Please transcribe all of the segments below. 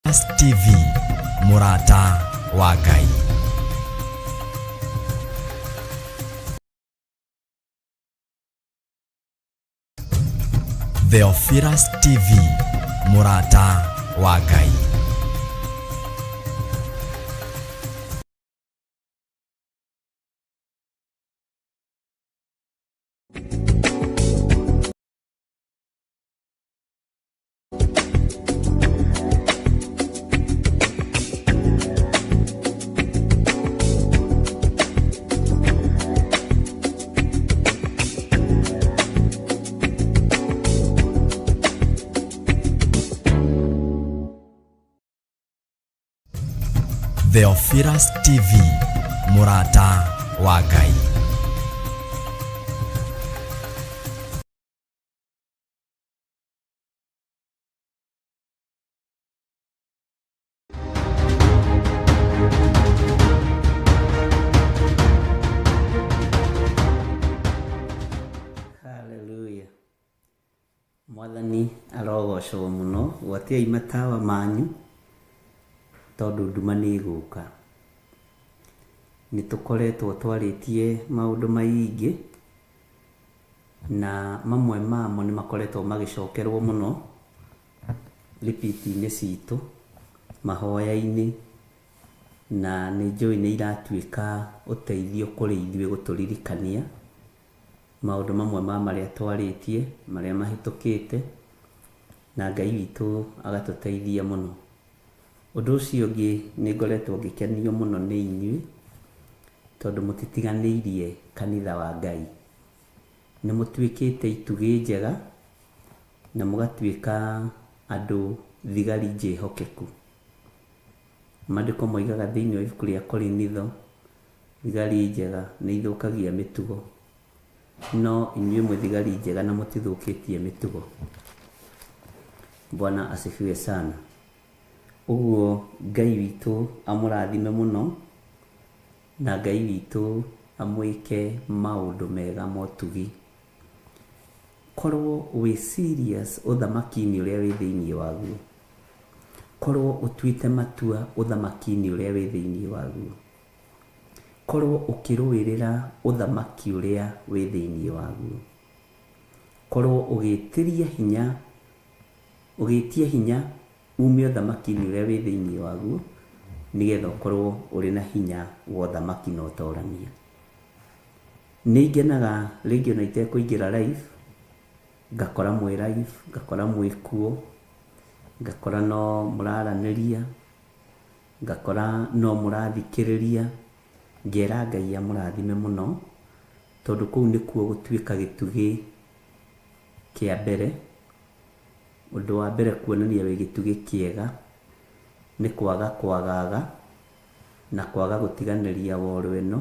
TV, mũrata wa Ngai. Theophilus TV, mũrata wa Ngai. Theophilus TV, mũrata wa Ngai. Haleluya. Mwathani arogocwo mũno. Gwatiai matawa manyu tondũ nduma nĩ ĩgũka. Nĩ tũkoretwo twarĩtie maũndũ maingĩ na mamwe mamo nĩ makoretwo magĩcokerwo mũno repeat-inĩ citũ, mahoya-inĩ, na nĩ njũĩ nĩ iratuĩka ũteithio kũrĩ ithuĩ gũtũririkania maũndũ mamwe ma marĩa twarĩtie, marĩa mahĩtũkĩte, na Ngai witũ agatũteithia mũno. Ũndũ ũcio ũngĩ nĩ ngoretwo ngĩkenio mũno nĩ inyuĩ, tondũ mũtitiganĩirie kanitha wa Ngai. Nĩ mũtuĩkĩte itugĩ njega, na mũgatuĩka andũ thigari njĩhokeku. Maandĩko moigaga thĩinĩ wa ibuku rĩa Korinitho, thigari njega nĩ ithũkagia mĩtugo, no inyuĩ mwĩ thigari njega na mũtithũkĩtie mĩtugo. Bwana asifiwe sana. Ũguo Ngai witũ amũrathime mũno, na Ngai witũ amwĩke maũndũ mega motugi. Korwo wĩ serious ũthamaki-inĩ ũrĩa wĩ thĩinĩ waguo. Korwo ũtuĩte matua ũthamaki-inĩ ũrĩa wĩ thĩinĩ waguo. Korwo ũkĩrũĩrĩra ũthamaki ũrĩa wĩ thĩinĩ waguo. Korwo ũgĩtĩria hinya, ũgĩtia hinya ume ũthamaki-inĩ ũrĩa wĩ thĩinĩ waguo, nĩgetha ũkorwo ũrĩ na hinya wa ũthamaki na ũtorania. Nĩ ngenaga rĩngĩ ona itekũingĩra live, ngakora mwĩ live, ngakora mwĩ kuo, ngakora no mũraranĩria, ngakora no mũrathikĩrĩria, ngera Ngai amũrathime mũno, tondũ kũu nĩkuo gũtuĩka gĩtugĩ kĩa mbere. Ũndũ wa mbere kuonania wĩ gĩtugĩ kĩega nĩ kwaga kwagaga na kwaga gũtiganĩria woro ĩno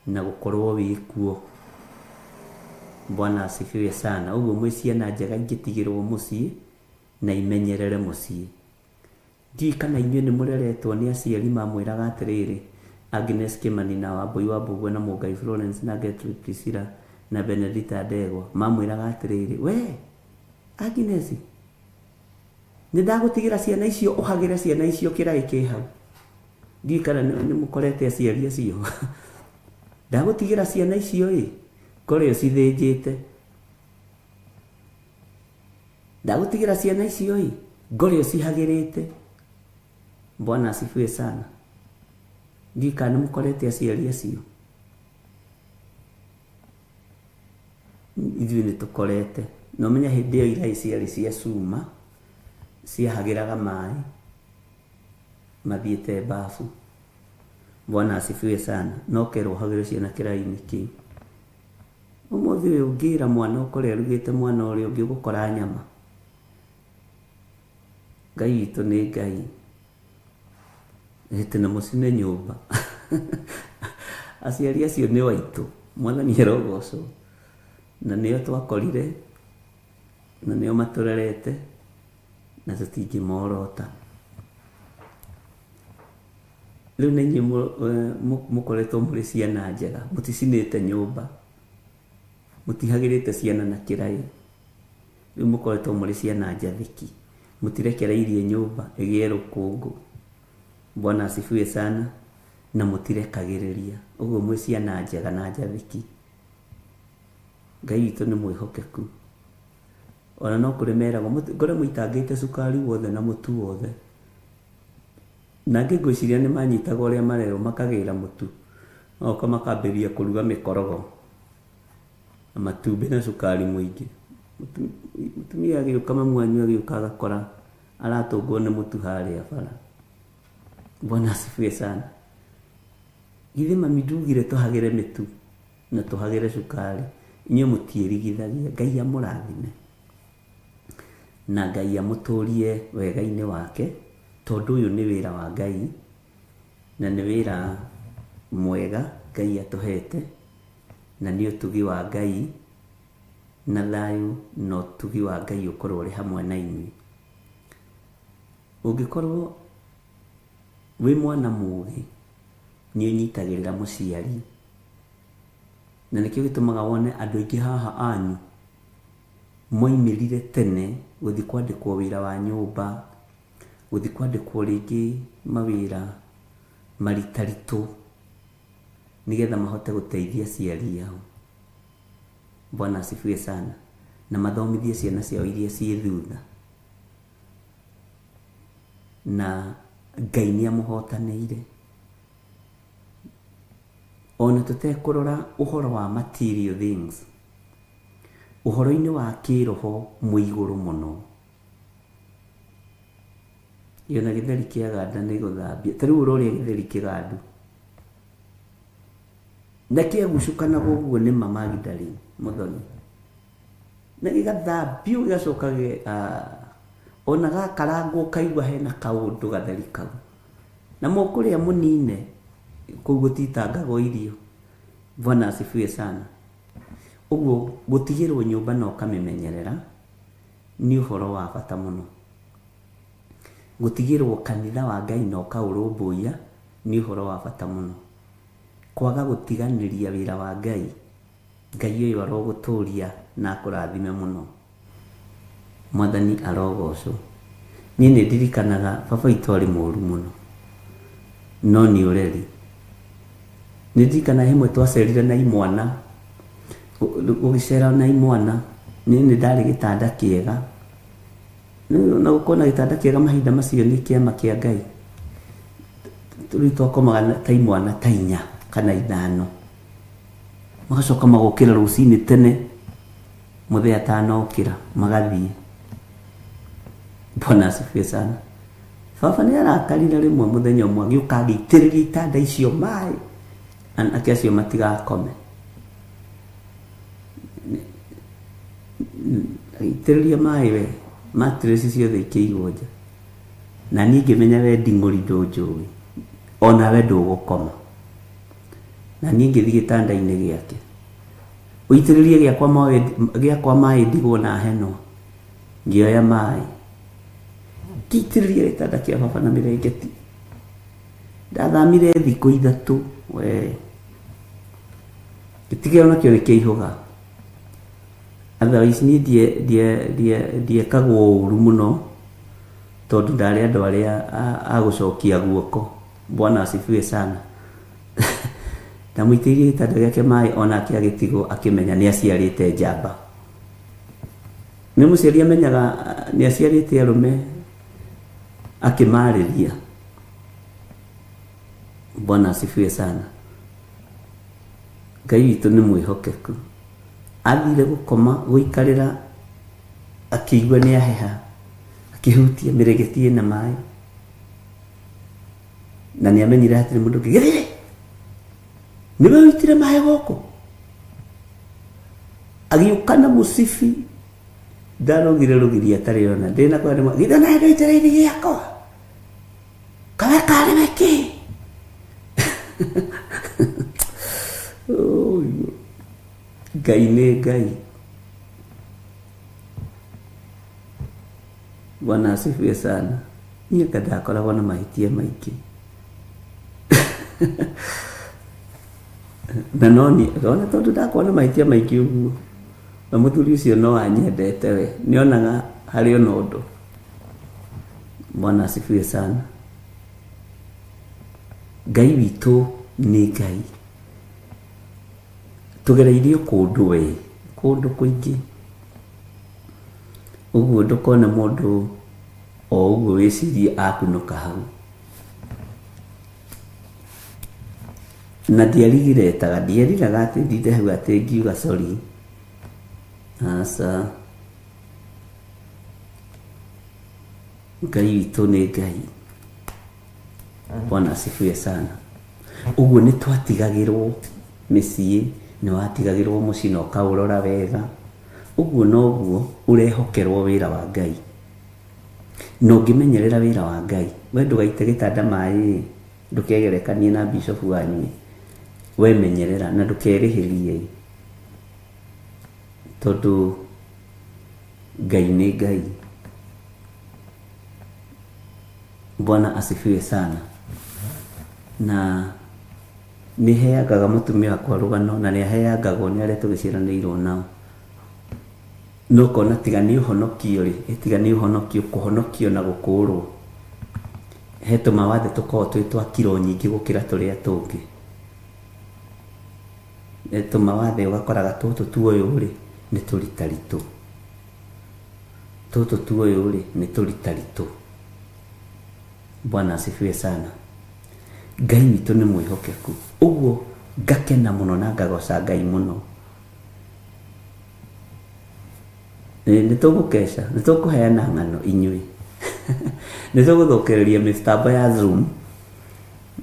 na gũkorwo wĩ kuo. Bwana asifiwe sana. Ũguo mwĩ ciana njega ingĩtigĩrwo mũciĩ na imenyerere mũciĩ. Ndiũĩ kana inyuĩ nĩ mũreretwo nĩ aciari mamwĩraga atĩrĩrĩ, Agnes Kĩmani na Wambũi wa Mbũgua na Mũngai Florence na Gertrude Priscilla na Benedita Ndegwa mamwĩraga atĩrĩrĩ, we Agnes, nĩ ndagũtigĩra ciana icio ũhagĩre ciana icio kĩraĩ kĩ hau. Ndiũĩ kana nĩ mũkorete aciari acio. Ndagũtigĩra ciana icio ĩ, ngore ũcithĩnjĩte. Ndagũtigĩra ciana icio ĩ, ngore ũcihagĩrĩte. Bwana asifiwe sana. Ndiũĩ kana nĩ mũkorete aciari acio. Ithuĩ nĩ tũkorete. Na ũmenye hĩndĩ ĩyo iraĩ ciarĩ cia cuma, ciahagĩraga maĩ mathiĩte bafu. Bwana asifiwe sana. Na ũkerwo ũhagĩre ciana kĩraĩ-inĩ kĩu. Ũmũthĩ ũyũ ũngĩra mwana ũkore arugĩte mwana ũrĩa ũngĩ ũgũkora nyama. Ngai witũ nĩ Ngai. Ĩtĩ na mũcine nyũmba. Aciari acio nĩ aitũ. Mwathani arogocwo. Na nĩo twakorire, na nĩo matũrerete, na tũtingĩmorota. Rĩu nĩ inyuĩ mũkoretwo mũrĩ ciana njega, mũticinĩte nyũmba, mũtihagĩrĩte ciana na kĩraĩ. Rĩu mũkoretwo mũrĩ ciana njathĩki. Mũtirekereirie nyũmba ĩgĩe rũkũngũ. Bwana asifiwe sana. Na mũtirekagĩrĩria. Ũguo mwĩ ciana njega na njathĩki. Ngai witũ nĩ mwĩhokeku. Ona no kũrĩ meragwo ngore mũitangĩte cukari wothe na mũtu wothe. Na angĩ ngwĩciria nĩ manyitaga ũrĩa marerwo makagĩra mũtu. Magoka makambĩrĩria kũruga mĩkorogo na matumbĩ na cukari mũingĩ. Mũtumia agĩũka mamu wanyu agĩũka agakora aratũngwo nĩ mũtu harĩa bara. Bwana asifiwe sana. Githĩ mami ndugire tũhagĩre mĩtu na tũhagĩre cukari? Inyuĩ mũtiĩrigithagia. Ngai amũrathime na Ngai amũtũrie wega-inĩ wake, tondũ ũyũ nĩ wĩra wa Ngai na nĩ wĩra mwega Ngai atũhete, na nĩ ũtugi wa Ngai, na thayũ na ũtugi wa Ngai ũkorwo ũrĩ hamwe na inyuĩ. Ũngĩkorwo wĩ mwana mũgĩ, nĩ ũnyitagĩrĩra mũciari, na nĩkĩo gĩtũmaga wone andũ aingĩ haha anyu moimĩrire tene gũthiĩ kwandĩkwo wĩra wa nyũmba, gũthiĩ kwandĩkwo rĩngĩ mawĩra maritaritũ, nĩgetha mahote gũteithia aciari ao. Bwana asifiwe sana. Na mathomithie ciana ciao iria ciĩ thutha. Na Ngai nĩ amũhotanĩire. Ona tũtekũrora ũhoro wa material things, ũhoro-inĩ wa kĩroho mwĩ igũrũ mũno. Ona gĩtheri kĩaganda nĩ gũthambia. Ta rĩu ũrorĩa gĩtheri kĩgandu. Na kĩagucũkanaga ũguo nĩ ma Magdalene Mũthoni. Na gĩgathambio gĩgacoka ona gakarangwo ũkaigua hena kaũndũ gatheri kau. Na mũkũrĩa mũnine, kũu gũtitangagwo irio. Bwana asifiwe sana. Ũguo gũtigĩrwo nyũmba na ũkamĩmenyerera nĩ ũhoro wa bata mũno. Gũtigĩrwo kanitha wa Ngai na ũkaũrũmbũiya nĩ ũhoro wa bata mũno. Kwaga gũtiganĩria wĩra wa Ngai, Ngai ũyũ arogũtũria na akũrathime mũno. Mwathani arogocwo. Niĩ nĩ ndirikanaga baba witũ arĩ mũru mũno, no nĩ ũreri. Nĩ ndirikanaga hĩmwe twacerire na imwana, gũgĩcera na imwana, niĩ nĩ ndarĩ gĩtanda kĩega. Na gũkorwo na gĩtanda kĩega mahinda macio nĩ kĩama kĩa Ngai. Rĩu twakomaga ta imwana ta inya kana ithano. Magacoka magokĩra rũcinĩ tene mũthee atanokĩra magathiĩ. Bwana asifiwe sana. Baba nĩ arakarire rĩmwe mũthenya ũmwe agĩũka agĩitĩrĩria itanda icio maĩ anake acio matigakome. Agĩitĩrĩria maĩ we mattress ciothe ikĩigwo nja. Na niĩ ngĩmenya we nding'ũri ndũnjũĩ onawe ndũgũkoma. Na niĩ ngĩthiĩ gĩtanda-inĩ gĩake. Ũitĩrĩrie gĩakwa maĩ gĩakwa maĩ ndigwo na henwa. Ngĩoya maĩ. Ngĩitĩrĩria gĩtanda kĩa baba na mĩrengeti. Ndathamire thikũ ithatũ we. Gĩtigĩra nakĩo nĩ kĩaihũga. Otherwise niĩ ndiekagwo ũru mũno tondũ ndarĩ andũ arĩa a gũcokia guoko. Bwana asifiwe sana. Ndamũitĩrĩirie gĩtanda gĩake maĩ onake agĩtigwo akĩmenya nĩ aciarĩte njamba. Nĩ mũciari amenyaga nĩ aciarĩte arũme akĩmarĩria. Bwana asifiwe sana. Ngai witũ nĩ mwĩhokeku. Athire gũkoma gũikarĩra akĩigua nĩ aheha, akĩhutia mĩrĩngĩti ĩna maĩ. Na nĩ amenyire hatirĩ mũndũ ũngĩ. Gĩthiĩ! Nĩwe ũitire maĩ gũkũ? Agĩũka na mũcibi ndarũgire rũgiri atarĩ ona ndĩna kwa nĩ githĩ nawe ndũitĩrĩirie gĩakwa? Kawe karĩ we kĩ? Ngai nĩ Ngai. Bwana asifiwe sana. Niĩ anga ndakoragwo na mahĩtia maingĩ. Na no niĩ, ona tondũ ndakoragwo na mahĩtia maingĩ ũguo, na mũthuri ũcio no anyendete we, nĩ onaga harĩ ona ũndũ. Bwana asifiwe sana. Ngai witũ nĩ Ngai. Tũgereirio kũndũ we, kũndũ kũingĩ. Ũguo ndũkone mũndũ o ũguo wĩcirie akunũka hau. Na ndiarigiretaga, ndieriraga atĩ ndinde hau atĩ ngiuga sorry. Aca. Ngai witũ nĩ Ngai. Bwana asifiwe sana. Ũguo nĩ twatigagĩrwo mĩciĩ, nĩ watigagĩrwo mũciĩ na ũkaũrora wega. Ũguo noguo ũrehokerwo wĩra wa Ngai. Na ũngĩmenyerera wĩra wa Ngai, we ndũgaite gĩtanda maĩ ĩ, ndũkegerekanie na bishop wanyu ĩ, we menyerera na ndũkerĩhĩrie ĩ, tondũ Ngai nĩ Ngai. Bwana asifiwe sana. Na nĩ heangaga mũtumia wakwa rũgano na nĩ aheangagwo nĩ arĩa tũgĩciaranĩirwo nao. No ũkona tiga nĩ ũhonokio rĩ, ĩ tiga nĩ ũhonokio, kũhonokio na gũkũrwo. He tũmawathe tũkoragwo twĩ twa kiro nyingĩ gũkĩra tũrĩa tũngĩ. He tũmawathe ũgakoraga tũtũ tuoywo rĩ, nĩ tũritaritũ. Tũtũ tuoywo rĩ, nĩ tũritaritũ. Bwana asifiwe sana. Ngai witũ nĩ mwĩhokeku. Ũguo ngakena mũno na ngagoca Ngai mũno. Nĩ tũgũkeca, nĩ tũkũheana ng'ano inyuĩ. Nĩ tũgũthũkĩrĩria mĩtambo ya Zoom.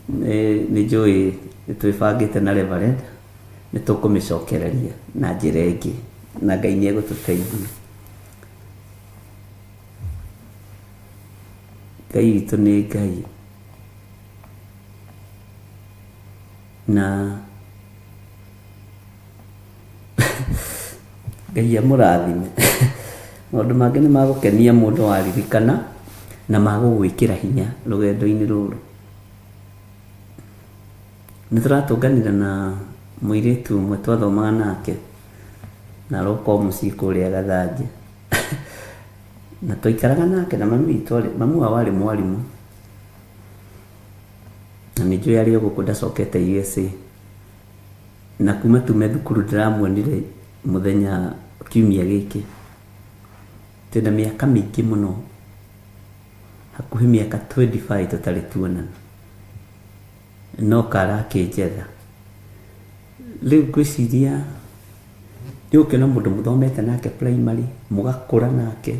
Nĩ njũĩ nĩ twĩbangĩte na Reverend, nĩ tũkũmĩcokereria na njĩra ĩngĩ na Ngai nĩ egũtũteithia. Ngai witũ nĩ Ngai. Na Ngai amũrathime. Maũndũ mangĩ nĩ magũkenia mũndũ waririkana na magũgwĩkĩra hinya rũgendo-inĩ rũrũ. Nĩ tũratũnganire na mũirĩtu ũmwe twathomaga nake na aroka o mũciĩ kũrĩa Gathanje. Na twaikaraga nake na mami witũ arĩ, mami wao arĩ mwarimũ. Na nĩ njũĩ arĩ o gũkũ ndacokete USA. Na kuma tume thukuru ndĩramuonire mũthenya kiumia gĩkĩ. Twĩna mĩaka mĩingĩ mũno, hakuhĩ mĩaka 25 tũtarĩ tuonana. No karakĩnjetha. Rĩu ngwĩciria nĩ ũgũkĩona mũndũ mũthomete nake primary, mũgakũra nake,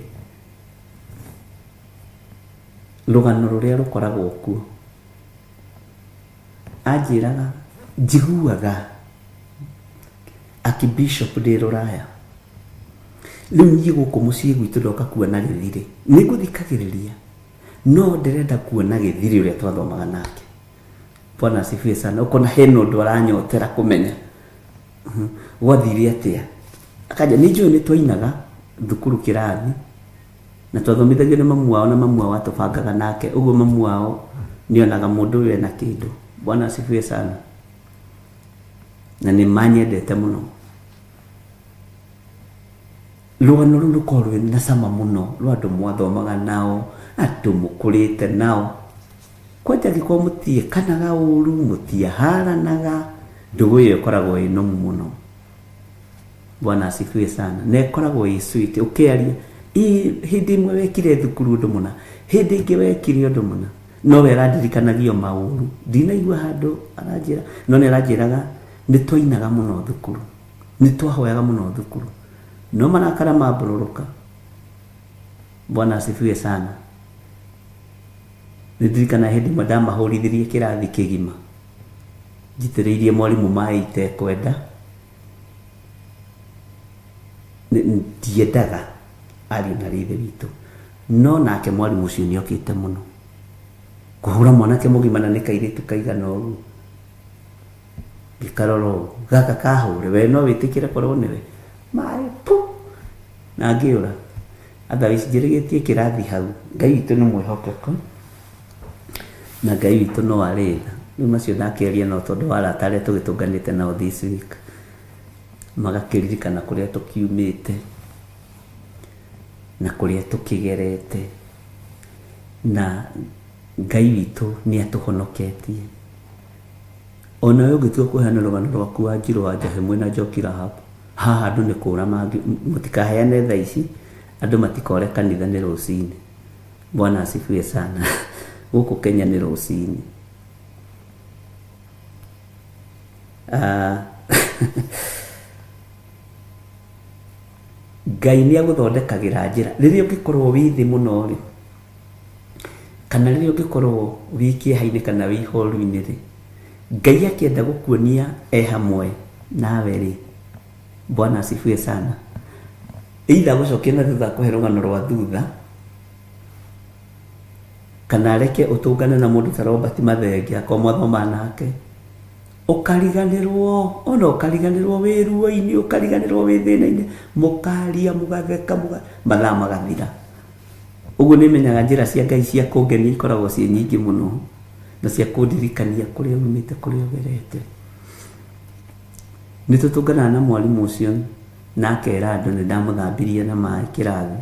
rũgano rũrĩa rũkoragwo kuo. Anjĩraga njiguaga Archbishop ndĩ rũraya. Rĩu niĩ gũkũ mũciĩ gwitũ ndoka kuona gĩthirĩ, nĩ ngũthikagĩrĩria no ndĩrenda kuona gĩthirĩ ũrĩa twathomaga nake. Bwana asifiwe sana. Ũkona hena ũndũ aranyotera kũmenya. Gwathire atĩa? Akanja nĩ njũĩ nĩ twainaga thukuru kĩrathi na twathomithagio nĩ mamu wao na mamu wao atũbangaga nake ũguo mamu wao nĩonaga mũndũ ũyũ ena kĩndũ. Bwana asifiwe sana. Na nĩ manyendete mũno. Rũgano rũu rũkoragwo rwĩ na cama mũno rwa andũ mwathomaga nao, andũ mũkũrĩte nao. Kwanja angĩkorwo mũtiĩkanaga ũru, mũtiaharanaga, ndũgũ ĩyo ĩkoragwo ĩ nũmu mũno. Bwana asifiwe sana. Na ĩkoragwo ĩ sweet, ũkĩaria, ĩ hĩndĩ ĩmwe wekire thukuru ũndũ mũna, hĩndĩ ĩngĩ wekire ũndũ mũna. No we arandirikanagia o maũru. Ndinaigua handũ aranjĩra, no nĩ aranjĩraga nĩ twainaga mũno thukuru, nĩ twahoyaga mũno thukuru. No marakara mambũrũrũka. Bwana asifiwe sana. Nĩ ndirikanaga hĩndĩ ĩmwe ndamahũrithirie kĩrathi kĩgima, njitĩrĩirie mwarimũ maĩ itekwenda. Ndiendaga ariũ na arĩ ithe witũ. No nake mwarimũ ũcio nĩ okĩte mũno. Kũhũra mwanake mũgima na nĩ kairĩtu kaigana ũguo. Ngĩkarora ũguo, gaka kahũre, we no wĩtĩkĩre korwo nĩwe? Maĩ pu! Na ngĩũra. Otherwise njĩrĩgĩtie kĩrathi hau. Ngai witũ nĩ mwĩhokeku na Ngai witũ no arĩ tha. Rĩu macio ndakĩaria nao tondũ wa arata arĩa tũgĩtũnganĩte nao this week. Magakĩririkana kũrĩa tũkiumĩte na kũrĩa tũkĩgerete. Na Ngai witũ nĩ atũhonoketie. Onawe ũngĩtua kũheana rũgano rwaku wa Njirũ wa Njahe mwĩna Njoki Rahab, haha andũ nĩ kũra mangĩ, mũtikaheane thaa ici, andũ matikore kanitha nĩ rũcinĩ. Bwana asifiwe sana. Gũkũ Kenya nĩ rũcinĩ. Ah, Ngai nĩ agũthondekagĩra njĩra. Rĩrĩa ũngĩkorwo wĩ thĩ mũno rĩ, kana rĩrĩa ũngĩkorwo wĩ kĩeha-inĩ kana wĩ ihoru-inĩ rĩ, Ngai akĩenda gũkuonia e hamwe nawe rĩ, Bwana asifiwe sana, either agũcokie na thutha akũhe rũgano rwa thutha, kana areke ũtũngane na mũndũ ta Robert Mathenge akorwo mwathomaga nake, ũkariganĩrwo ona ũkariganĩrwo wĩ ruo-inĩ, ũkariganĩrwo wĩ thĩna-inĩ, mũkaria mũgatheka mũga, mathaa magathira. Ũguo nĩ menyaga njĩra cia Ngai cia kũngenia ikoragwo ciĩ nyingĩ mũno na cia kũndirikania kũrĩa umĩte kũrĩa ũgerete. Nĩ tũtũnganaga na mwarimũ ũcio na akera andũ nĩ ndamũthambirie na maĩ kĩrathi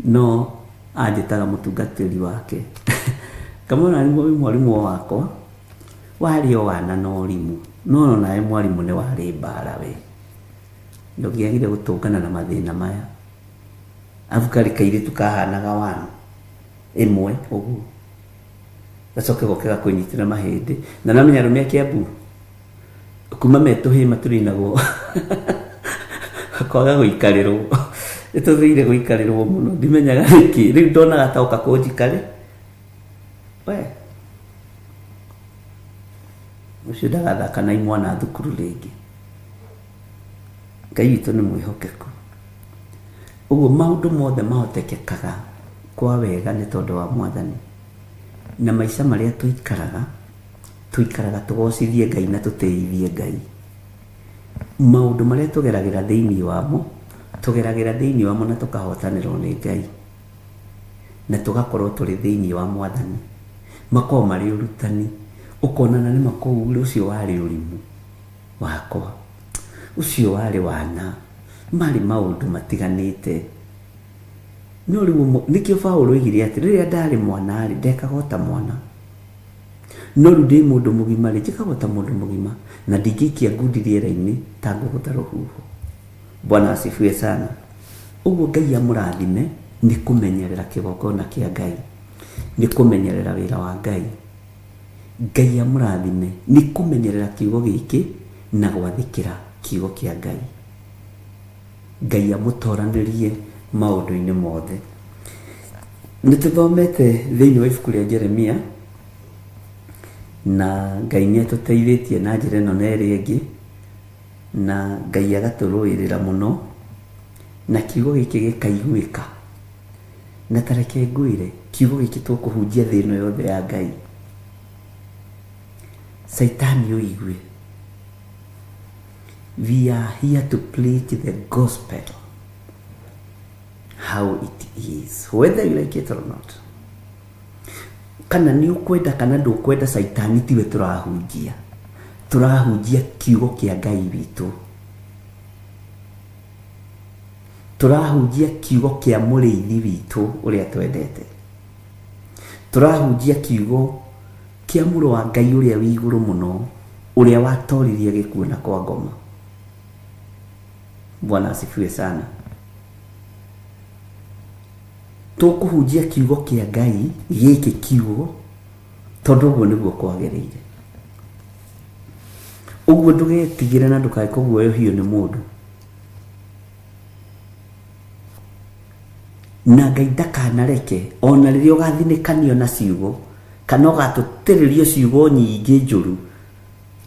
no anjĩtaga mũtungatĩri wake. Ngamwĩra wĩ mwarimũ wakwa warĩ o wana na ũrimũ no onawe mwarimũ nĩ warĩ mbara we. Ndũngĩagire gũtũngana na mathĩna maya. Arabu karĩ kairĩtu kahanaga one ĩmwe ũguo gacoke goke gakwĩnyitĩra mahĩndĩ na namenya arũme a Kiambu kuma me tũhĩĩ matũninagwo kwaga gũikarĩrwo nĩtũthĩire gũikarĩrwo mũno ndimenyaga nĩkĩ rĩu ndonaga ta oka kũnjikarĩ we ũcio ndagathaka na imwana thukuru rĩngĩ. Ngai witũ nĩ mwĩhokeku. Ũguo maũndũ mothe mahotekekaga kwa wega nĩ tondũ wa Mwathani. Na maica marĩa tũikaraga, tũikaraga tũgocithie Ngai na tũtĩithie Ngai. Maũndũ marĩa tũgeragĩra thĩinĩ wamo, tũgeragĩra thĩinĩ wamo na tũkahotanĩrwo nĩ Ngai. Na tũgakorwo tũrĩ thĩinĩ wa Mwathani. Makoragwo marĩ ũrutani. Ũkona na nĩma kũu ũcio warĩ ũrimũ wakwa. Ũcio warĩ wana. Marĩ maũndũ matiganĩte. No rĩu nĩkĩo Paulo oigire atĩ rĩrĩa ndarĩ mwana-rĩ, ndekaga o ta mwana. No rĩu ndĩ mũndũ mũgima-rĩ, njĩkaga o ta mũndũ mũgima, na ndingĩikia ngundi rĩera-inĩ ta ngũgũtha rũhuho. Bwana asifiwe sana. Ũguo Ngai amũrathime nĩ kũmenyerera kĩgongona kĩa Ngai, nĩ kũmenyerera wĩra wa Ngai. Ngai amũrathime nĩ kũmenyerera kiugo gĩkĩ na gwathĩkĩra kiugo kĩa Ngai. Ngai amũtoranĩrie maũndũ-inĩ mothe. Nĩ tũthomete thĩinĩ wa ibuku rĩa Jeremia na Ngai nĩ atũteithĩtie na njĩra ĩno na ĩrĩa ĩngĩ na Ngai agatũrũĩrĩra mũno na kiugo gĩkĩ gĩkaiguĩka. Na ta reke ngwĩre, kiugo gĩkĩ tũkũhunjia thĩ ĩno yothe ya Ngai, Caitani ũigue. We are here to preach the gospel how it is, whether you like it or not. Kana nĩ ũkwenda kana ndũkwenda, Caitani tiwe tũrahunjia. Tũrahunjia kiugo kĩa Ngai witũ. Tũrahunjia kiugo kĩa mũrĩithi witũ ũrĩa twendete. Tũrahunjia kiugo kĩa mũrũ wa Ngai ũrĩa wĩ igũrũ mũno, ũrĩa watoririe gĩkuũ na kwa ngoma. Bwana asifiwe sana. Tũkũhunjia kiugo kĩa Ngai gĩkĩ kiugo tondũ ũguo nĩguo kwagĩrĩire. Ũguo ndũgetigĩre na ndũkae kũguoyohio nĩ mũndũ. Na Ngai ndakanareke ona rĩrĩa ũgathinĩkanio na ciugo kana ũgatũtĩrĩrio ciugo nyingĩ njũru,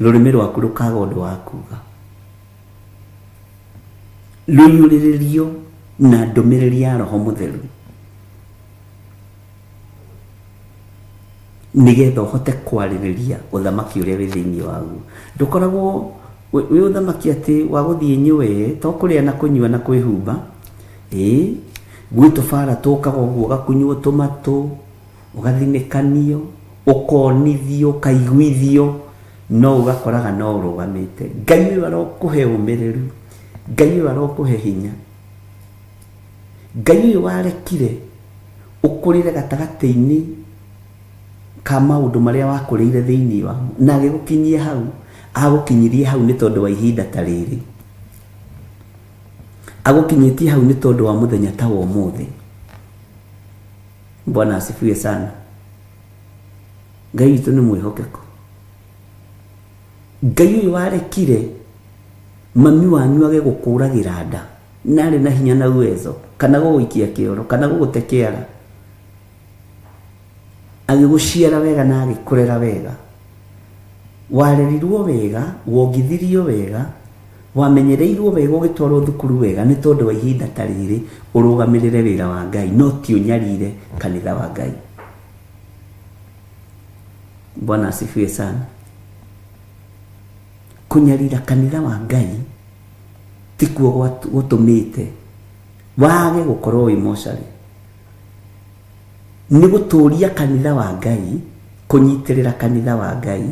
rũrĩmĩ rwaku rũkaga ũndũ wa kuga. Rũiyũrĩrĩrio na ndũmĩrĩri ya Roho Mũtheru nĩgetha ũhote kwarĩrĩria ũthamaki ũrĩa wĩ thĩinĩ waguo. Ndũkoragwo wĩ ũthamaki atĩ wa gũthiĩ nyũe, to kũrĩa na kũnyua na kwĩhumba. Ĩĩ, gwĩ tũbara tũkaga ũguo ũgakunywo tũmatũ, ũgathinĩkanio, ũkonithio, ũkaiguithio, no ũgakoraga no ũrũgamĩte. Ngai ũyũ arokũhe ũmĩrĩru, Ngai ũyũ arokũhe hinya. Ngai ũyũ warekire Ũkũrĩre gatagatĩ-inĩ ka maũndũ marĩa wakũrĩire thĩinĩ wamo, na agĩgũkinyia hau, agũkinyirie hau nĩ tondũ wa ihinda ta rĩrĩ. Agũkinyĩtie hau nĩ tondũ wa mũthenya ta wa ũmũthĩ. Bwana asifiwe sana. Ngai witũ nĩ mwĩhokeku. Ngai ũyũ warekire mami wanyu age gũkũragĩra nda na arĩ na hinya na uwezo kana gũgũikia kĩoro kana gũgũte kĩara agĩgũciara wega na agĩkũrera wega warerirwo wega wongithirio wega wamenyereirwo wega ũgĩtwarwo thukuru wega nĩ tondũ wa ihinda ta rĩrĩ ũrũgamĩrĩre wĩra wa Ngai no ti ũnyarire kanitha wa Ngai. Bwana asifiwe sana. Kũnyarira kanitha wa Ngai tikuo gũtũmĩte wage gũkorwo wĩ mocarĩ. Nĩ gũtũria kanitha wa Ngai, kũnyitĩrĩra kanitha wa Ngai,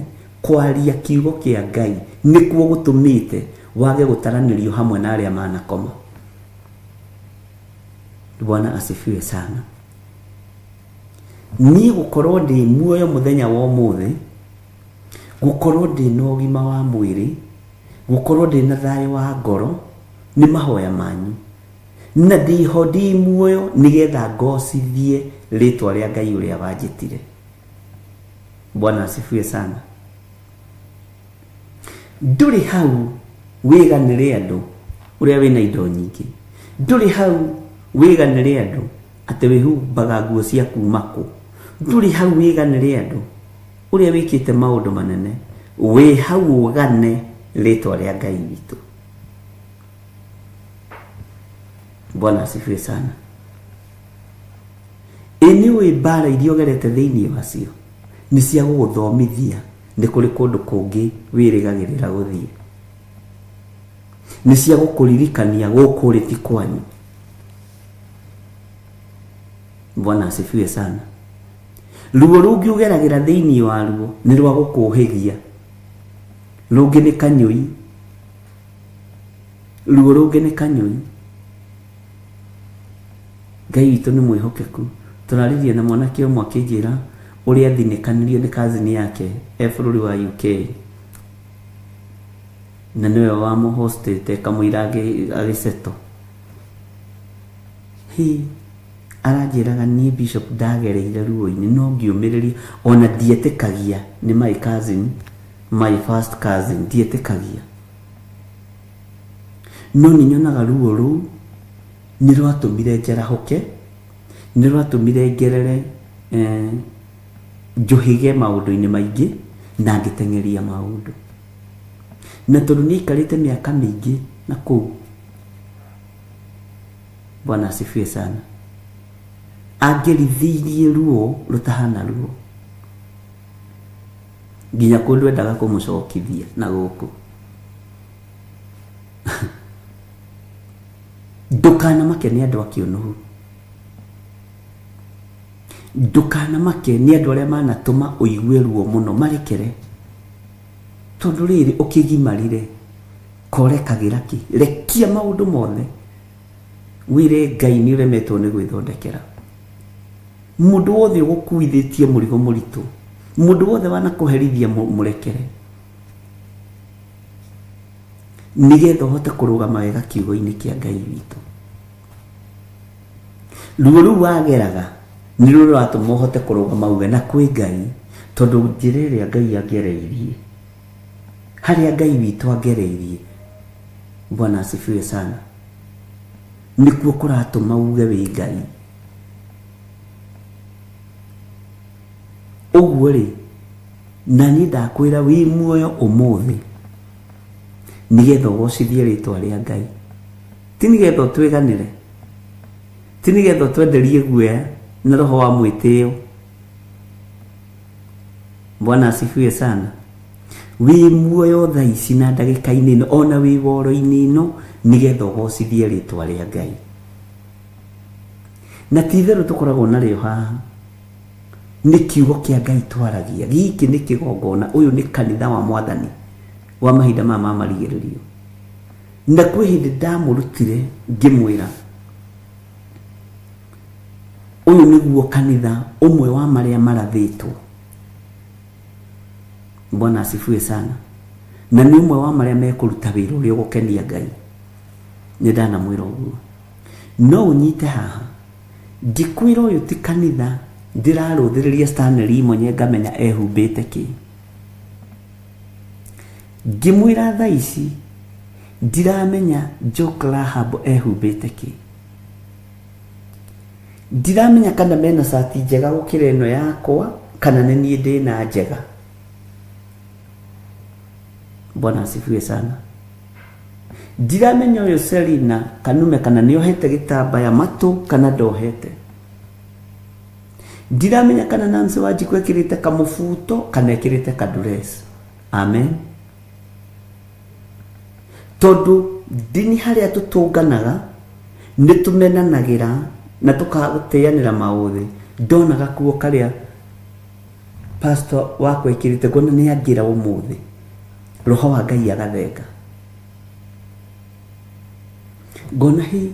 kwaria kiugo kĩa Ngai nĩkuo gũtũmĩte wage gũtaranĩrio hamwe na arĩa manakoma. Bwana asifiwe sana. Niĩ gũkorwo ndĩ muoyo mũthenya wa ũmũthĩ, gũkorwo ndĩ na ũgima wa mwĩrĩ, gũkorwo ndĩ na thayũ wa ngoro, nĩ mahoya manyu. Na ndĩho ndĩ muoyo nĩgetha ngocithie rĩtwa rĩa Ngai ũrĩa wanjĩtire. Bwana asifiwe sana. Ndũrĩ hau wĩganĩre andũ ũrĩa wĩna indo nyingĩ. Ndũrĩ hau wĩganĩre andũ atĩ wĩhumbaga nguo cia kuma kũ. Ndũrĩ hau wĩganĩre andũ ũrĩa wĩkĩte maũndũ manene. Wĩ hau ũgane rĩtwa rĩa Ngai witũ. Bwana asifiwe sana. Ĩ nĩ ũĩ mbara iria ũgerete thĩinĩ wacio nĩ cia gũgũthomithia nĩ kũrĩ kũndũ kũngĩ wĩrĩgagĩrĩra gũthiĩ. Nĩ cia gũkũririkania gũkũ ũrĩ ti kwanyu. Bwana asifiwe sana. Ruo rũngĩ ũgeragĩra thĩinĩ waruo nĩ rwa gũkũhĩgia. Rũngĩ nĩ kanyũi. Ruo rũngĩ nĩ kanyũi. Ngai witũ nĩ mwĩhokeku. Tũraririe na mwanake ũmwe akĩnjĩra ũrĩa athinĩkanirio nĩ cousin yake e bũrũri wa UK. Na nĩwe wamũhostĩte kamũira agĩcetwo. Hĩ, aranjĩraga niĩ Bishop ndagereire ruo-inĩ no ngĩũmĩrĩria ona ndietĩkagia nĩ my cousin, my first cousin, ndietĩkagia. No nĩ nyonaga ruo rũu nĩ rwatũmire njarahũke, nĩ rwatũmire ngerere eh, njũhĩge maũndũ-inĩ maingĩ na ngĩteng'eria maũndũ. Na tondũ nĩ aikarĩte mĩaka mĩingĩ na kũu, Bwana asifiwe sana, angerithirie ruo rũtahana ruo nginya kũndũ endaga kũmũcokithia na gũkũ. Ndũkanamake nĩ andũ a kĩũnũhu. Ndũkanamake nĩ andũ arĩa manatũma ũigue ruo mũno, marekere. Tondũ rĩrĩ ũkĩgimarire, korekagĩra kĩ? Rekia maũndũ mothe, wĩre Ngai nĩ ũremetwo nĩ gwĩthondekera. Mũndũ wothe ũgũkuithĩtie mũrigo mũritũ, mũndũ wothe wanakũherithia mũrekere. Nĩgetha ũhote kũrũgama wega kiugo-inĩ kĩa Ngai witũ. Ruo rũu wageraga nĩruo rũratũma ũhote kũrũgama uge na kwĩ Ngai, tondũ njĩra ĩrĩa Ngai angereirie, harĩa Ngai witũ angereirie, Bwana asifiwe sana, nĩkuo kũratũma uge wĩ Ngai. Ũguo rĩ, na niĩ ndakwĩra wĩ muoyo ũmũthĩ nĩgetha ũgocithie rĩtwa rĩa Ngai, ti nĩgetha ũtwĩganĩre, ti nĩgetha ũtwenderie guoya na roho wa mwĩtĩo. Bwana asifiwe sana. Wĩ muoyo thaa ici na ndagĩka-inĩ ĩno ona wĩ woro-inĩ ĩno nĩgetha ũgocithie rĩtwa rĩa Ngai. Na ti itherũ tũkoragwo narĩo haha. Nĩ kiugo kĩa Ngai twaragia. Gĩkĩ nĩ kĩgongona, ũyũ nĩ kanitha wa Mwathani wa mahinda maya ma marigĩrĩrio. Na kwĩ hĩndĩ ndamũrutire ngĩmwĩra, ũyũ nĩguo nĩguo kanitha ũmwe wa marĩa marathĩtwo. Bwana asifiwe sana. Na nĩ ũmwe wa marĩa mekũruta wĩra ũrĩa ũgũkenia Ngai. Nĩ ndanamwĩra ũguo. No ũnyite haha ngĩkwĩra ũyũ ti kanitha ndĩrarũthĩrĩria Stanley Imonye ngamenya ehumbĩte kĩ. Ngĩmwĩra thaa ici ndiramenya Joe Rahab ehumbĩte kĩ. Ndiramenya kana mena cati njega gũkĩra ĩno yakwa kana nĩ niĩ ndĩna njega. Bwana asifiwe sana. Ndiramenya ũyũ Selina Kanume kana nĩ ohete gĩtambaya matũ kana ndohete. Ndiramenya kana Nancy Wanjikũ ekĩrĩte kamũbuto kana ekĩrĩte kadress. Amen. Tondũ ndini harĩa tũtũnganaga nĩ tũmenanagĩra na tũkagũtĩanĩra maũthĩ. Ndona gakuo karĩa pastor wakwa ekĩrĩte ngona nĩ angĩra ũmũthĩ, roho wa Ngai agathenga. Ngona hi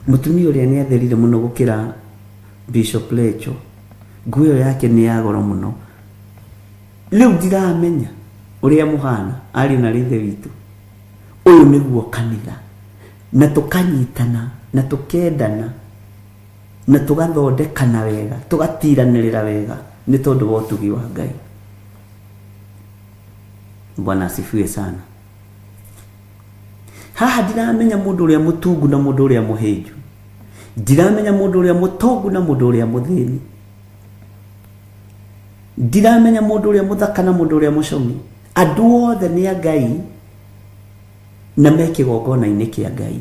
mũtumia ũrĩa nĩ atherire mũno gũkĩra Bishop Lecho, nguo ĩyo yake nĩ ya goro mũno. Rĩu ndiramenya ũrĩa mũhana ariũ na ithe witũ. Ũyũ nĩguo kanitha, na tũkanyitana na tũkendana na tũgathondekana wega, tũgatiranĩrĩra wega nĩ tondũ wa ũtugi wa Ngai. Bwana asifiwe sana. Haha ndiramenya mũndũ ũrĩa mũtungu na mũndũ ũrĩa mũhĩnju, ndiramenya mũndũ ũrĩa mũtongu na mũndũ ũrĩa mũthĩni, ndiramenya mũndũ ũrĩa mũthaka na mũndũ ũrĩa mũcong'i. Andũ othe nĩ a Ngai na me kĩgongona-inĩ kĩa Ngai.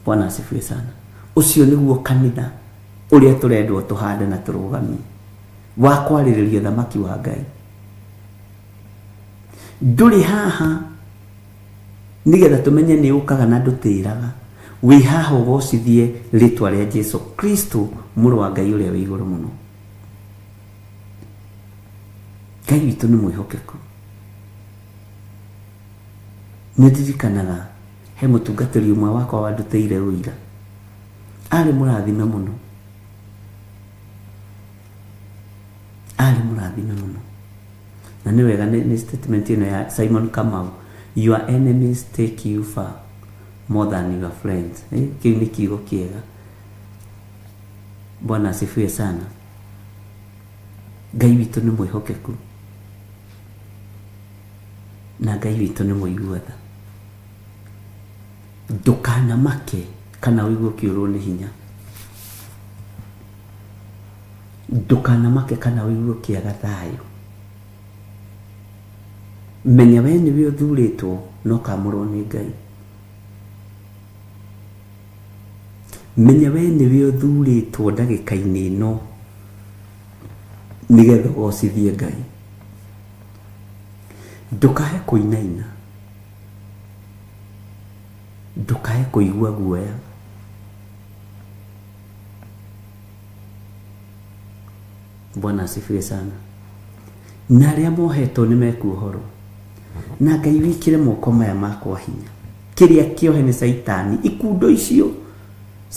Bwana asifiwe sana. Ũcio nĩguo kanitha ũrĩa tũrendwo tũhande na tũrũgamie, wa kwarĩrĩria ũthamaki wa Ngai. Ndũrĩ haha nĩgetha tũmenye nĩ ũkaga na ndũtĩraga. Wĩ haha ũgocithie rĩtwa rĩa Jesu Kristo, mũrũ wa Ngai ũrĩa wĩ igũrũ mũno. Ngai witũ nĩ mwĩhokeku. Nĩ ndirikanaga he mũtungatĩri ũmwe wakwa wandutĩire ũira, arĩ mũrathime mũno, arĩ mũrathime mũno. Na nĩ wega nĩ statement ĩno ya Simon Kamau, your enemies take you far more than your friends. Kĩu nĩ kiugo kĩega. Bwana asifiwe sana. Ngai witũ nĩ mwĩhokeku na Ngai witũ nĩ mũigua tha. Ndũkanamake kana ũigue ũkĩũrwo nĩ hinya. Ndũkanamake kana ũigue ũkĩaga thayũ. Menya we nĩwe ũthurĩtwo na ũkamũrwo nĩ Ngai. Menya we nĩwe ũthurĩtwo ndagĩka-inĩ ĩno nĩgetha ũgocithie Ngai. Ndũkae kũinaina, ndũkae kũigua guoya. Bwana asifiwe sana. Na arĩa mohetwo nĩ mekuohorwo. Na Ngai wĩkĩre moko maya makwa hinya. Kĩrĩa kĩohe nĩ Caitani, ikundo icio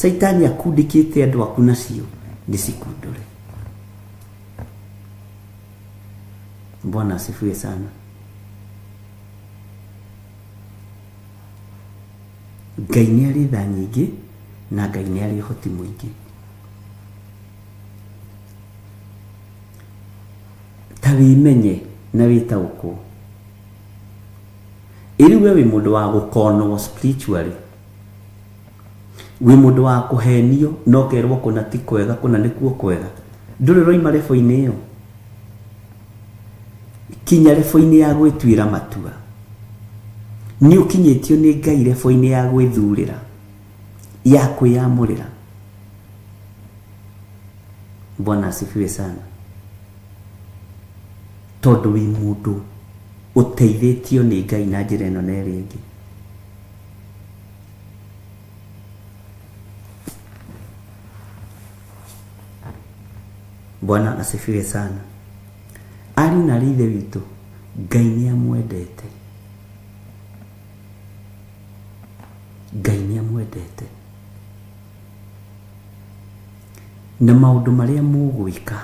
Caitani akundĩkĩte andũ aku nacio nĩ cikundũre. Bwana asifiwe sana. Ngai nĩ arĩ tha nyingĩ na Ngai nĩ arĩ ũhoti mũingĩ. Ta wĩmenye na wĩtaũkwo. Ĩ rĩu we wĩ mũndũ wa gũkonwo spiritually, wĩ mũndũ wa kũhenio na ũkerwo kũna ti kwega, kũna nĩkuo kwega. Ndũrĩ ũroima rebo-inĩ ĩyo? Kinya rebo-inĩ ya gwĩtuĩra matua. Nĩ ũkinyĩtio nĩ Ngai rebo-inĩ ya gwĩthurĩra, ya kwĩyamũrĩra. Bwana asifiwe sana. Tondũ wĩ mũndũ ũteithĩtio nĩ Ngai na njĩra ĩno na ĩrĩa ĩngĩ. Bwana asifiwe sana. Ariũ na arĩ ithe witũ, Ngai nĩ amwendete. Ngai nĩ amwendete. Na maũndũ marĩa mũgwĩka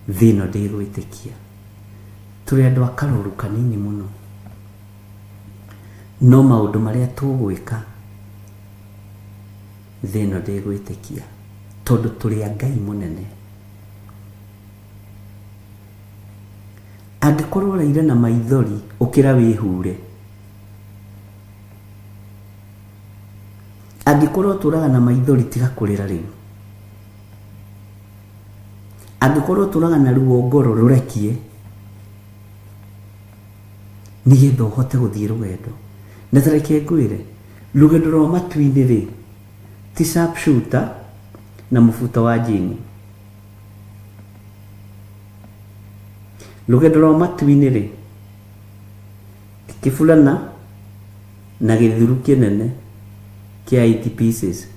thĩ ĩno ndĩgwĩtĩkia. Tũrĩ andũ a karũru kanini mũno, no maũndũ marĩa tũgwĩka thĩ ĩno ndĩgwĩtĩkia, tondũ tũrĩ a Ngai mũnene. Angĩkorwo ũraire na maithori, ũkĩra wĩhure. Angĩkorwo ũtũraga na maithori, tiga kũrĩra rĩu. Angĩkorwo ũtũraga na ruo ngoro, rũrekie nĩgetha ũhote gũthiĩ rũgendo. Na ta reke ngwĩre, rũgendo rwa matu-inĩ rĩ, ti sharp shooter na mũbuto wa njini. Rũgendo rwa matu-inĩ rĩ, ti kĩburana na gĩthuru kĩnene kĩa 80 pieces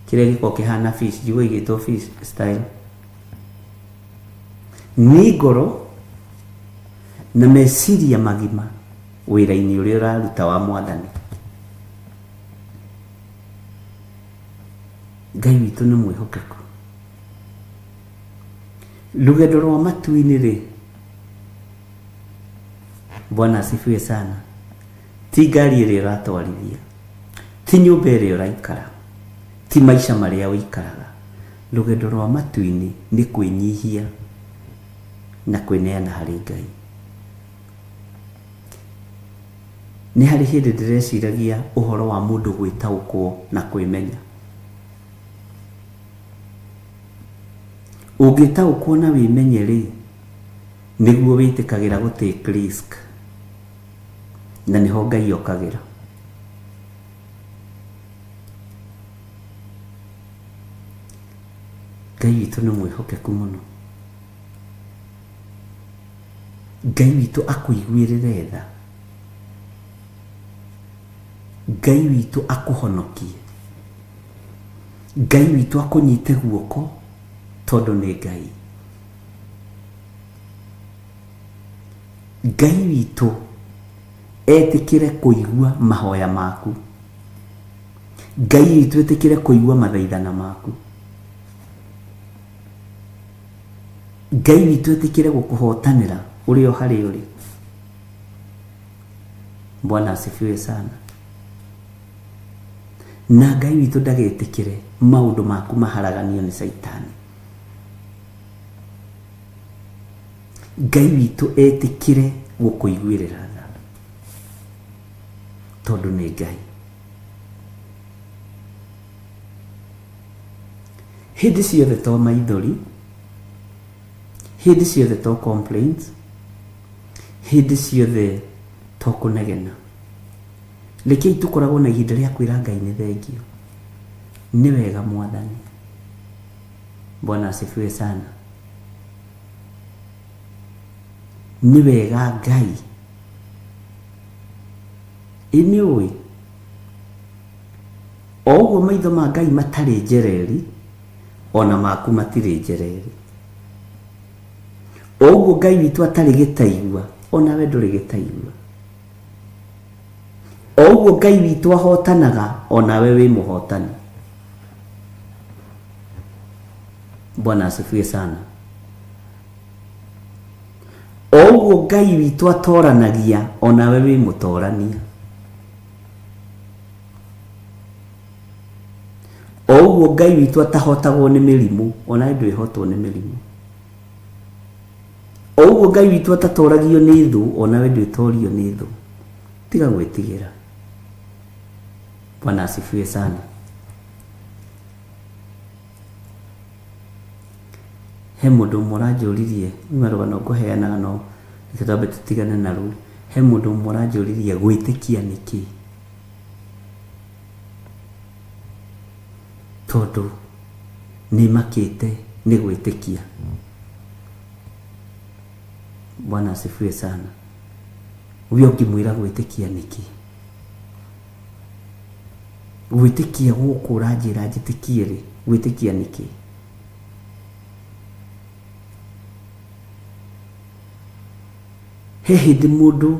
kĩrĩa gĩkoragwo kĩhana fish, njiguaga igĩtwo fish style. Nĩ ngoro na meciria magima wĩra-inĩ ũrĩa ũraruta wa Mwathani. Ngai witũ nĩ mwĩhokeku. Rũgendo rwa matu-inĩ rĩ, Bwana asifiwe sana, ti ngari ĩrĩa ũratwarithia, ti nyũmba ĩrĩa ũraikara, ti maica marĩa ũikaraga. Rũgendo rwa matu-inĩ nĩ kwĩnyihia na kwĩneana harĩ Ngai. Nĩ harĩ hĩndĩ ndĩreciragia ũhoro wa mũndũ gwĩtaũkwo na kwĩmenya. Ũngĩtaũkwo na wĩmenye rĩ, nĩguo wĩtĩkagĩra gũ take risk, na nĩho Ngai okagĩra. Ngai witũ nĩ mwĩhokeku mũno. Ngai witũ akũiguĩrĩre tha. Ngai witũ akũhonokie. Ngai witũ akũnyite guoko tondũ nĩ Ngai. Ngai witũ etĩkĩre kũigua mahoya maku. Ngai witũ etĩkĩre kũigua mathaithana maku. Ngai witũ etĩkĩre gũkũhotanĩra ũrĩ o harĩa ũrĩ. Bwana asifiwe sana. Na Ngai witũ ndagetĩkĩre maũndũ maku maharaganio nĩ Caitani. Ngai witũ etĩkĩre gũkũiguĩrĩra tha tondũ nĩ Ngai. Hĩndĩ ciothe to maithori, hĩndĩ ciothe to complaints, hĩndĩ ciothe to kũnegena. Rekei tũkoragwo na ihinda rĩa kwĩra Ngai nĩ thengio. Nĩ wega Mwathani. Bwana asifiwe sana. Nĩ wega Ngai. Ĩ nĩ ũĩ? O ũguo maitho ma Ngai matarĩ njereri, o na maku matirĩ njereri. O ũguo Ngai witũ atarĩ gĩtaigua, o nawe ndũrĩ gĩtaigua. O ũguo Ngai witũ ahotanaga, o nawe wĩ mũhotani. Bwana asifiwe sana. O ũguo Ngai witũ atoranagia, o nawe wĩ mũtorania. O ũguo Ngai witũ atahotagwo nĩ mĩrimũ, o nawe ndwĩhotwo nĩ mĩrimũ. O ũguo Ngai witũ atatoragio nĩ thũ, o nawe ndwĩtorio nĩ thũ. Tiga gwĩtigĩra. Bwana asifiwe sana. He mũndũ ũmwe ũranjũririe, rũu rũgano ngũheanaga no reke twambe tũtigane naruo. He mũndũ ũmwe ũranjũririe gwĩtĩkia nĩ kĩĩ? Tondũ nĩ makĩte nĩ gwĩtĩkia. Bwana asifiwe sana. We ũngĩmwĩra gwĩtĩkia nĩ kĩĩ? Gwĩtĩkia gũkũ ũranjĩra njĩtĩkie rĩ, gwĩtĩkia nĩ kĩĩ? He hĩndĩ mũndũ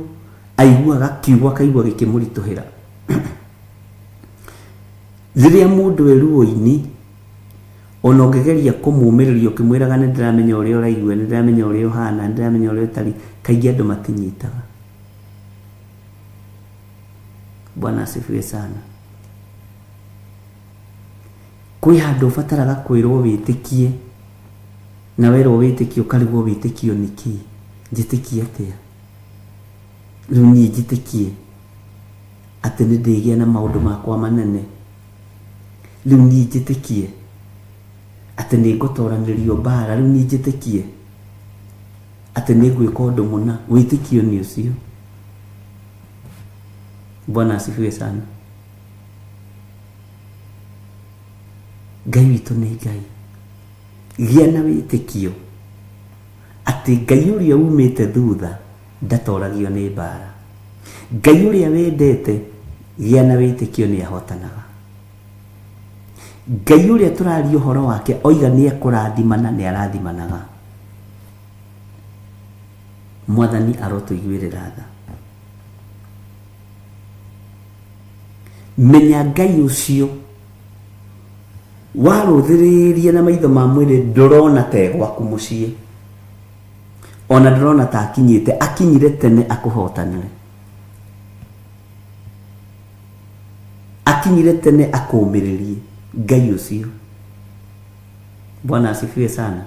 aiguaga kiugo akaigua gĩkĩmũritũhĩra. Rĩrĩa mũndũ e ruo-inĩ, Ona ũngĩgeria kũmũmĩrĩria ũkĩmwĩraga nĩ ndĩramenya ũrĩa ũraigua, nĩ ndĩramenya ũrĩa ũhana, nĩ ndĩramenya ũrĩa ũtariĩ, kaingĩ andũ matinyitaga. Bwana asifiwe sana. Kwĩ handũ ũbataraga kwĩrwo wĩtĩkie, na werwo wĩtĩkie ũkarigwo wĩtĩkio nĩ kĩĩ, njĩtĩkie atĩa? Rĩu niĩ njĩtĩkie atĩ nĩ ndĩgĩa na maũndũ makwa manene? Rĩu niĩ njĩtĩkie atĩ nĩ ngũtoranĩrio mbara? Rĩu niĩ njĩtĩkie atĩ nĩ ngwĩka ũndũ mũna? Wĩtĩkio nĩ ũcio. Bwana asifiwe sana. Ngai witũ nĩ Ngai. Gĩa na wĩtĩkio atĩ Ngai ũrĩa umĩte thutha ndatoragio nĩ mbara. Ngai ũrĩa wendete, gĩa na wĩtĩkio nĩ ahotanaga. Ngai ũrĩa tũraria ũhoro wake oiga nĩ ekũrathimana, nĩ arathimanaga. Mwathani arotũiguĩrĩra tha. Menya Ngai ũcio warũthĩrĩria na maitho ma mwĩrĩ ndũrona ta e gwaku mũciĩ, ona ndũrona ta akinyĩte, akinyire tene akũhotanĩre, akinyire tene akũmĩrĩrie. Ngai ũcio, Bwana asifiwe sana.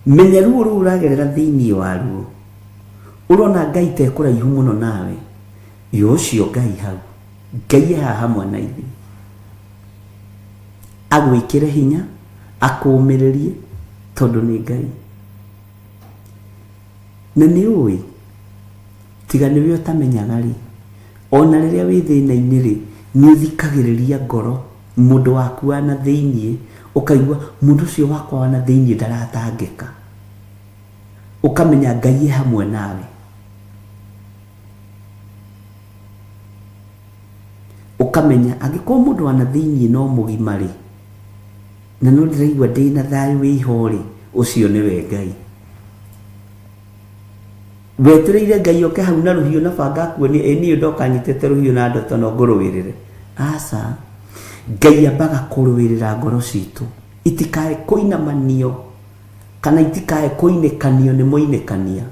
Menya ruo rũu ũragerera thĩinĩ waruo, ũrona Ngai ta ekũraihu mũno nawe, yo ũcio Ngai hau, Ngai e haha hamwe na ithuĩ, agwĩkĩre hinya, akũũmĩrĩrie, tondũ nĩ Ngai. Na nĩ ũĩ, tiga nĩwe ũtamenyaga rĩ, ona rĩrĩa wĩ thĩna-inĩ rĩ, nĩ ũthikagĩrĩria ngoro mũndũ waku wa na thĩiniĩ, ũkaigua mũndũ ũcio wakwa wa na thĩiniĩ ndaratangĩka, ũkamenya Ngai e hamwe nawe. Ũkamenya angĩkorwo mũndũ wa na thĩiniĩ no mũgima rĩ, na no ndĩraigua ndĩna thayũ wĩho rĩ, ũcio nĩwe Ngai. Wetereire Ngai oke hau na rũhiũ na banga akuonie, ĩ niĩ ndoka nyitĩte rũhiũ na ndoto no ngũrũĩrĩre. Aca, Ngai ambaga kũrũĩrĩra ngoro citũ itikae kũinamanio kana itikae kũinĩkanio nĩ mũinĩkania.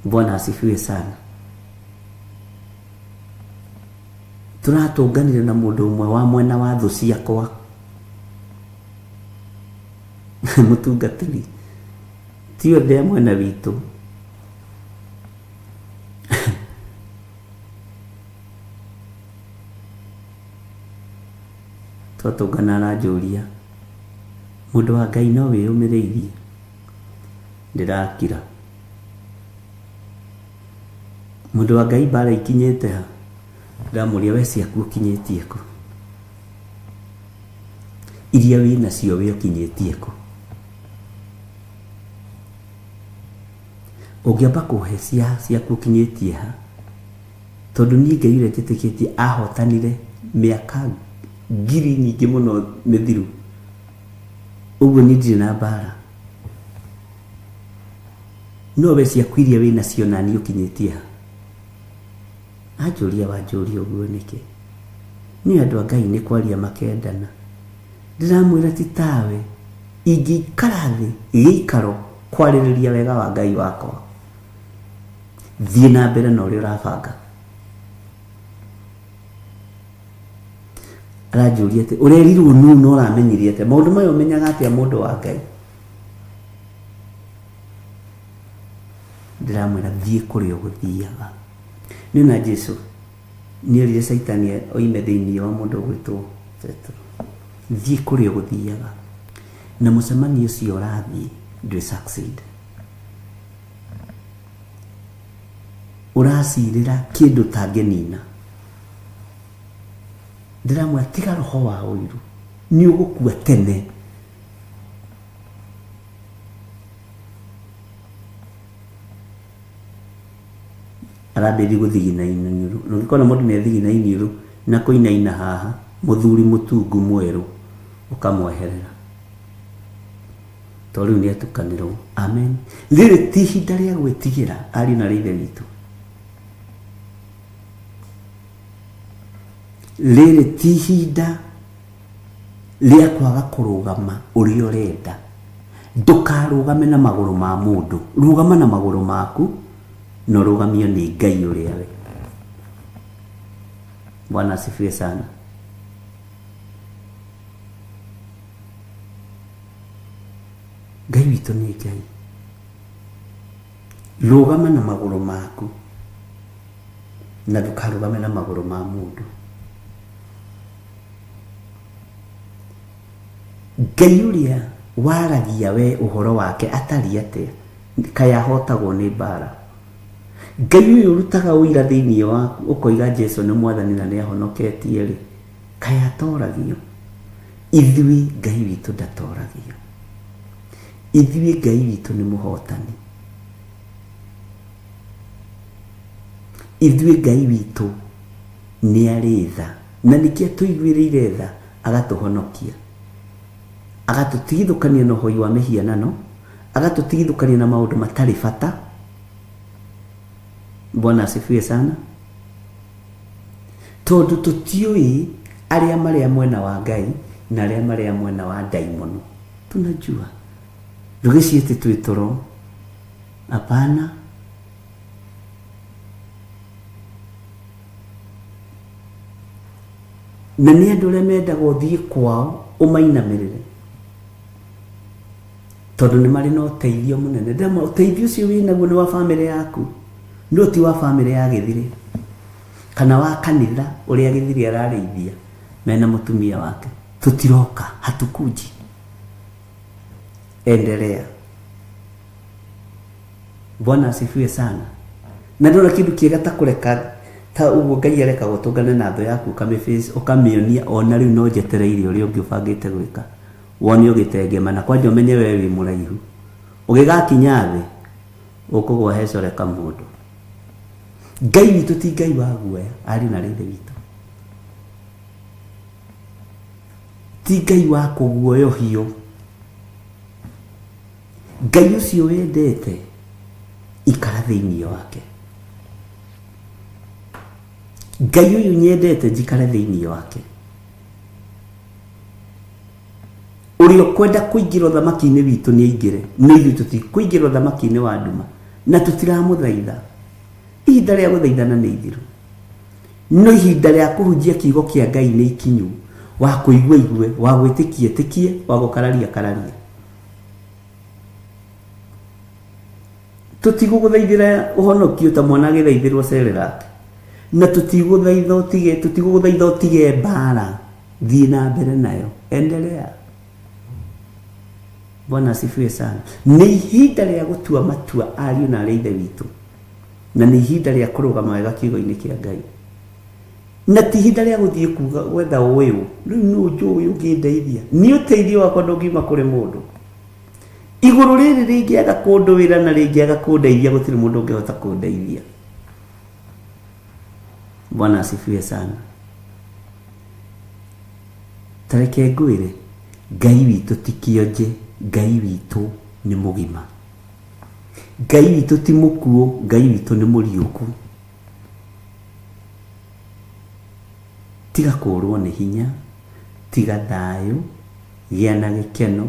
Bwana asifiwe sana. Tũratũnganire na mũndũ ũmwe wa mwena wa thũ ciakwa, mũtungatĩri ti othe a mwena witũ. Twatũngana aranjũria, mũndũ wa Ngai no wĩyũmĩrĩirie? Ndĩrakira. Mũndũ wa Ngai mbara ikinyĩte ha? Ndĩramũria we ciaku ũkinyĩtie kũ? Iria wĩ nacio we ũkinyĩtie kũ? Ũngĩamba kũhe cia ciaku ũkinyĩtie ha? Tondũ niĩ Ngai ũrĩa njĩtĩkĩtie ahotanire mĩaka ngiri nyingĩ mũno mĩthiru. Ũguo niĩ ndirĩ na mbara. No we ciaku iria wĩ nacio na niĩ ũkinyĩtie ha? Anjũria wanjũria ũguo nĩkĩ? Nĩ andũ a Ngai nĩ kwaria makendana. Ndĩramwĩra ti tawe, ingĩikara thĩ gĩikaro kwarĩrĩria wega wa Ngai wakwa. Thiĩ na mbere na ũrĩa ũrabanga. Aranjũria atĩ ũrerirwo nũ na ũramenyire atĩa? Maũndũ maya ũmenyaga atĩa mũndũ wa Ngai? Ndĩramwĩra thiĩ kũrĩa ũgũthiaga. Nĩ na Jesu nĩ erire Caitani oime thĩinĩ wa mũndũ ũgwĩtwo Petero. Thiĩ kũrĩa ũgũthiaga. Na mũcemanio ũcio ũrathiĩ ndwĩ succeed. Ũracirĩra kĩndũ ũtangĩnina. Ndĩramwĩra tiga roho wa ũiru. Nĩ ũgũkua tene. Arambĩrĩria gũthigina iniũrũ. Na ũngĩkona mũndũ nĩ athigina iniũrũ na kũinaina haha, mũthuri mũtungu mwerũ, ũkamweherera. Tondũ rĩu nĩ atukanĩrwo. Amen. Rĩrĩ ti ihinda rĩa gwĩtigĩra, ariũ na aarĩ a Ithe witũ. Rĩrĩ ti ihinda rĩa kwaga kũrũgama ũrĩa ũrenda. Ndũkarũgame na magũrũ ma mũndũ, rũgama na magũrũ maku na ũrũgamio nĩ Ngai ũrĩa we. Bwana asifiwe sana. Ngai witũ nĩ Ngai. Rũgama na magũrũ maku na ndũkarũgame na magũrũ ma mũndũ. Ngai ũrĩa waragia we ũhoro wake atariĩ atĩa? Kaĩ ahotagwo nĩ mbara? Ngai ũyũ ũrutaga ũira thĩinĩ waku ũkoiga Jesu nĩ mwathani na nĩ ahonoketie-rĩ, kaĩ atoragio? Ithuĩ Ngai witũ ndatoragio. Ithuĩ Ngai witũ nĩ mũhotani. Ithuĩ Ngai witũ nĩ arĩ tha, na nĩkĩo atũiguĩrĩire tha agatũhonokia, agatũtigithũkania na ũhoi wa mĩhianano, agatũtigithũkania na maũndũ matarĩ bata. Bwana asifiwe sana. Tondũ tũtiũĩ arĩa marĩa mwena wa Ngai na arĩa marĩa mwena wa ndaimono. Tunajua ndũgĩciĩ atĩ twĩ toro, hapana. Na nĩ andũ arĩa mendaga ũthiĩ kwao ũmainamĩrĩre tondũ nĩ marĩ na ũteithio mũnene. Ndĩramwĩra ũteithio ũcio wĩ naguo nĩ wa bamĩrĩ yaku, no ti wa bamĩrĩ ya Gĩthirĩ kana wa kanitha ũrĩa Gĩthirĩ ararĩithia mena mũtumia wake. Tũtiroka, hatukuji. Endelea. Bwana asifiwe sana. Na ndona kindu kiega ta kureka ta uguo Ngai arekaga ũtũngane na thũ yaku ũkamĩface ũkamĩonia ona rĩu no njetereire ũrĩa ũngĩ ũbangĩte gwĩka wone ũgĩtengema na kwanja ũmenye we wĩ mũraihu ũgĩgakinya thĩ ũkũgwa hecore kamũndũ. Ngai witũ ti Ngai wa guoya ariũ na rĩithe witũ, ti Ngai wa kũguoyohio. Ngai ũcio wendete ikara thĩinĩ wake. Ngai ũyũ nyendete njikare thĩinĩ wake. Ũrĩa ũkwenda kũingĩra ũthamaki-inĩ witũ nĩ aingĩre, no ithuĩ tũtikũingĩra ũthamaki-inĩ wa nduma na tũtiramũthaitha. Ihinda rĩa gũthaithana nĩ ithiru, no ihinda rĩa kũhunjia kiugo kĩa Ngai nĩ ikinyu. Wa kũigua igue, wa gwĩtĩkia ĩtĩkie, wa gũkararia kararie. Tũtigũgũthaithĩra ũhonokio ta mwana agĩthaithĩrwo Cerelac, na tũtigũthaitha ũtige, tũtigũgũthaitha ũtige mbara, thiĩ na mbere nayo, endelea. Bwana asifiwe sana. Nĩ ihinda rĩa gũtua matua ariũ na arĩ ithe witũ, na nĩ ihinda rĩa kũrũgama wega kiugo-inĩ kĩa Ngai, na ti ihinda rĩa gũthiĩ kuga gwetha ũyũ rĩu nũ njũĩ ũngĩndeithia. Niĩ ũteithio wakwa ndũngiuma kũrĩ mũndũ. Igũrũ rĩrĩ rĩngĩaga kũndũĩra na rĩngĩaga kũndeithia, gũtirĩ mũndũ ũngĩhota kũndeithia. Bwana asifiwe sana. Ta reke ngwĩre, Ngai witũ ti kĩonje, Ngai witũ nĩ mũgima. Ngai witũ ti mũkuũ, Ngai witũ nĩ mũriũku. Tiga kũrwo nĩ hinya, tiga thayũ, gĩa na gĩkeno,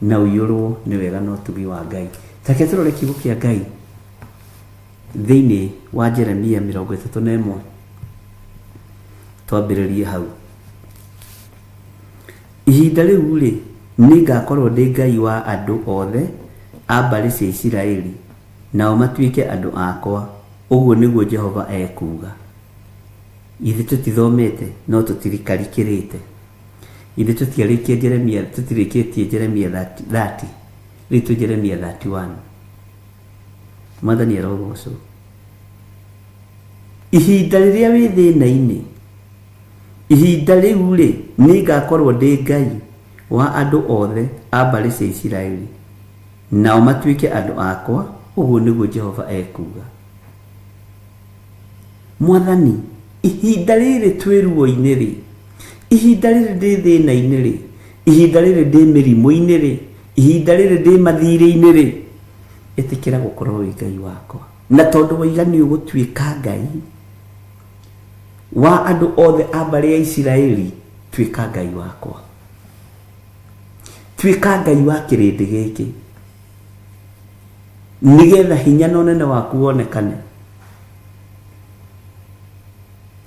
na ũiyũrwo nĩ wega na ũtugi wa Ngai. Ta reke tũrore kiugo kĩa Ngai thĩinĩ wa Jeremia 31, twambĩrĩrie hau. Ihinda rĩu-rĩ, nĩngakorwo ndĩ Ngai wa andũ othe a mbarĩ cia Isiraeli, nao matuĩke andũ akwa, ũguo nĩguo Jehova ekuuga. Githĩ tũtithomete, no tũtirikarikĩrĩte? Githĩ tũtiarĩkia Jeremia, tũtirĩkĩtie Jeremia 30, rĩu twĩ Jeremia 31. Mwathani arogocwo. Ihinda rĩrĩa wĩ thĩna-inĩ, ihinda rĩu-rĩ, nĩngakorwo ndĩ Ngai wa andũ othe a mbarĩ cia Isiraeli, nao matuĩke andũ akwa, ũguo nĩguo Jehova ekuuga. Mwathani, ihinda rĩrĩ twĩ ruo-inĩ-rĩ, ihinda rĩrĩ ndĩ thĩna-inĩ-rĩ, ihinda rĩrĩ ndĩ mĩrimũ-inĩ-rĩ, ihinda rĩrĩ ndĩ mathirĩ-inĩ-rĩ, ĩtĩkĩra gũkorwo wĩ Ngai wakwa. Na tondũ woiga nĩ ũgũtuĩka Ngai, wa andũ othe a mbarĩ ya Isiraeli, tuĩka Ngai wakwa. Tuĩka Ngai wa kĩrĩndĩ gĩkĩ, nĩgetha hinya na ũnene waku wonekane,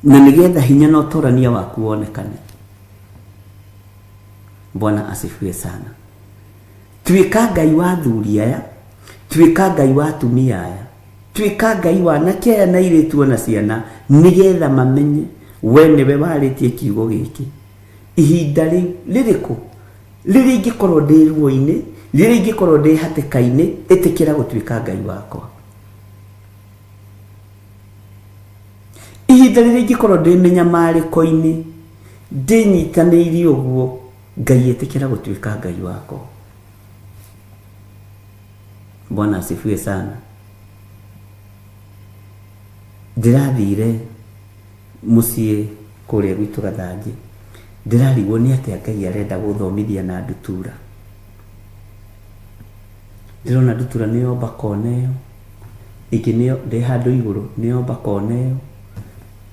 na nĩgetha hinya na ũtorania waku wonekane. Bwana asifiwe sana. Tuĩka Ngai wa athuri aya, tuĩka Ngai wa atumia aya, tuĩka Ngai wa anake aya na airĩtu ona ciana, nĩgetha mamenye we nĩwe warĩtie kiugo gĩkĩ. Ihinda rĩu rĩrĩkũ? Rĩrĩa ingĩkorwo ndĩ ruo-inĩ, rĩrĩa ingĩkorwo ndĩ hatĩka-inĩ, ĩtĩkĩra gũtuĩka Ngai wakwa. Ihinda rĩrĩa ingĩkorwo ndĩ mĩnyamarĩko-inĩ, ndĩnyitanĩirie ũguo, Ngai ĩtĩkĩra gũtuĩka Ngai wakwa. Bwana asifiwe sana. Ndĩrathire mũciĩ kũrĩa gwitũ Gathanjĩ, ndĩrarigwo nĩ atĩa Ngai arenda gũthomithia na ndutura. Ndĩrona ndutura nĩ yomba kona ĩyo, ĩngĩ nĩyo ndĩ handũ igũrũ nĩ yomba kona ĩyo,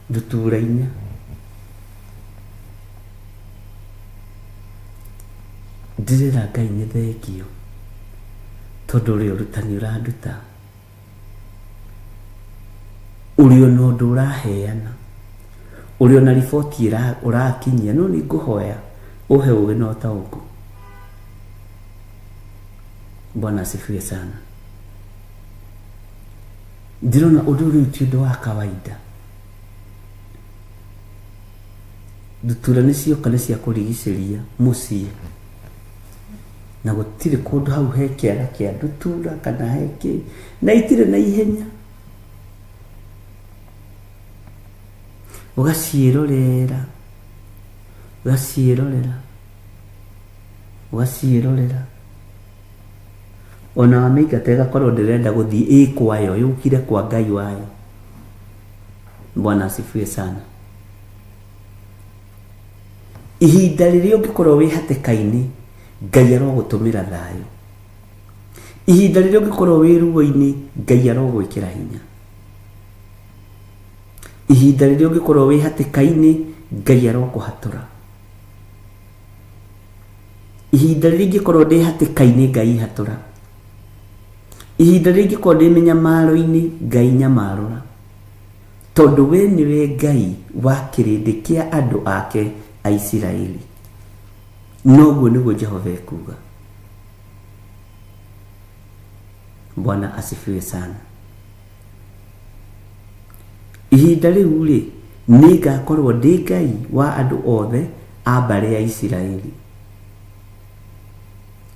ndutura inya. Ndĩrera Ngai nĩ thengio tondũ ũrĩ ũrutani ũranduta, ũrĩ ona ũndũ ũraheana, ũrĩ ona riboti ũrakinyia, no nĩ ngũhoya ũhe ũgĩ na ũtaũku. Bwana asifiwe sana. Ndĩrona ũndũ ũyũ ti ũndũ wa kawaida. Ndutura nĩ cioka nĩ cia kũrigicĩria mũciĩ na gũtirĩ kũndũ hau he kĩaga kĩa ndutura kana he kĩ na itirĩ na ihenya. Ũgaciĩrorera, ũgaciĩrorera, ũgaciĩrorera. Ona wamĩingata ĩgakorwo ndĩrenda gũthiĩ ĩ kwayo, yũkire kwa Ngai wayo. Bwana asifiwe sana. Ihinda rĩrĩa ũngĩkorwo wĩ hatĩka-inĩ, Ngai arogũtũmĩra thayũ. Ihinda rĩrĩa ũngĩkorwo wĩ ruo-inĩ, Ngai arogwĩkĩra hinya. Ihinda rĩrĩa ũngĩkorwo wĩ hatĩka-inĩ, Ngai arokũhatũra. Ihinda rĩrĩa ingĩkorwo ndĩ hatĩka-inĩ, Ngai hatũra. Ihinda rĩrĩa ingĩkorwo ndĩ mĩnyamaro-inĩ, Ngai nyamarũra. Tondũ we nĩwe Ngai wa kĩrĩndĩ kĩa andũ ake a Isiraeli. Noguo nĩguo Jehova ekuuga. Bwana asifiwe sana. Ihinda rĩu-rĩ, nĩngakorwo ndĩ Ngai wa andũ othe a mbarĩ ya Isiraeli.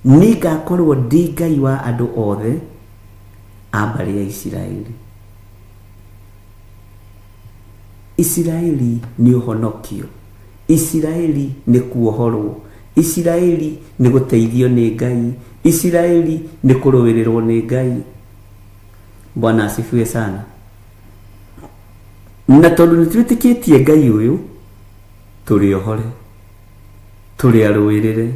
Nĩngakorwo ndĩ Ngai wa andũ othe a mbarĩ ya Isiraeli. Isiraeli nĩ ũhonokio. Isiraeli nĩ kuohorwo. Isiraeli nĩ gũteithio nĩ Ngai. Isiraeli nĩ kũrũĩrĩrwo nĩ Ngai. Bwana asifiwe sana. Na tondũ nĩ twĩtĩkĩtie Ngai ũyũ, tũrĩ ohore, tũrĩ arũĩrĩre,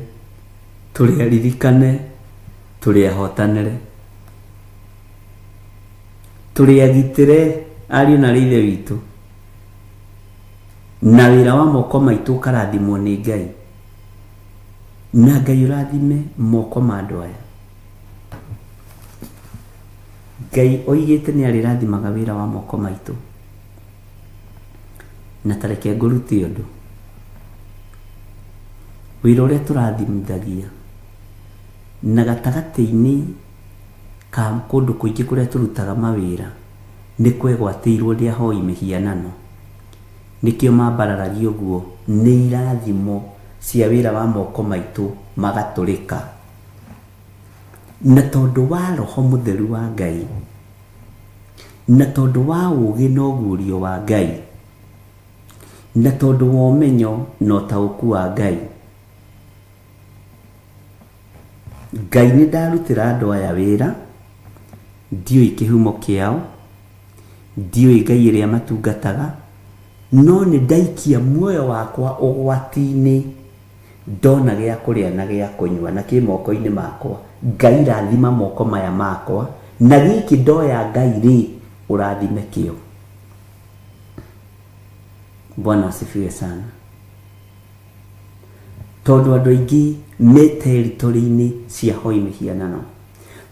tũrĩ aririkane, tũrĩ ahotanĩre, tũrĩ agitĩre ariũ na arĩ ithe witũ, na wĩra wa moko maitũ ũkarathimwo nĩ Ngai. Na Ngai ũrathime moko ma andũ aya. Ngai oigĩte nĩ arĩrathimaga wĩra wa moko maitũ. Na ta reke ngũrute ũndũ. Wĩra ũrĩa tũrathimithagia na gatagatĩ-inĩ ka kũndũ kũingĩ kũrĩa tũrutaga mawĩra nĩ kwegwatĩirwo nĩ ahoi mĩhianano. Nĩkĩo mambararagia ũguo nĩ irathimo cia wĩra wa moko maitũ magatũrĩka. Na tondũ wa Roho Mũtheru wa Ngai, na tondũ wa ũũgĩ na ũguũrio wa Ngai, na tondũ wa ũmenyo na ũtaũku wa Ngai, Ngai nĩ ndarutĩra andũ aya wĩra, ndiũĩ kĩhumo kĩao, ndiũĩ Ngai ĩrĩa matungataga, no nĩ ndaikia muoyo wakwa ũgwati-inĩ Ndona gĩa kũrĩa na gĩa kũnyua na kĩ moko-inĩ makwa, Ngai rathima moko maya makwa, na gĩkĩ ndoya Ngai rĩ, ũrathime kĩo. Bwana asifiwe sana. Tondũ andũ aingĩ me territory-inĩ cia hoi mĩhianano,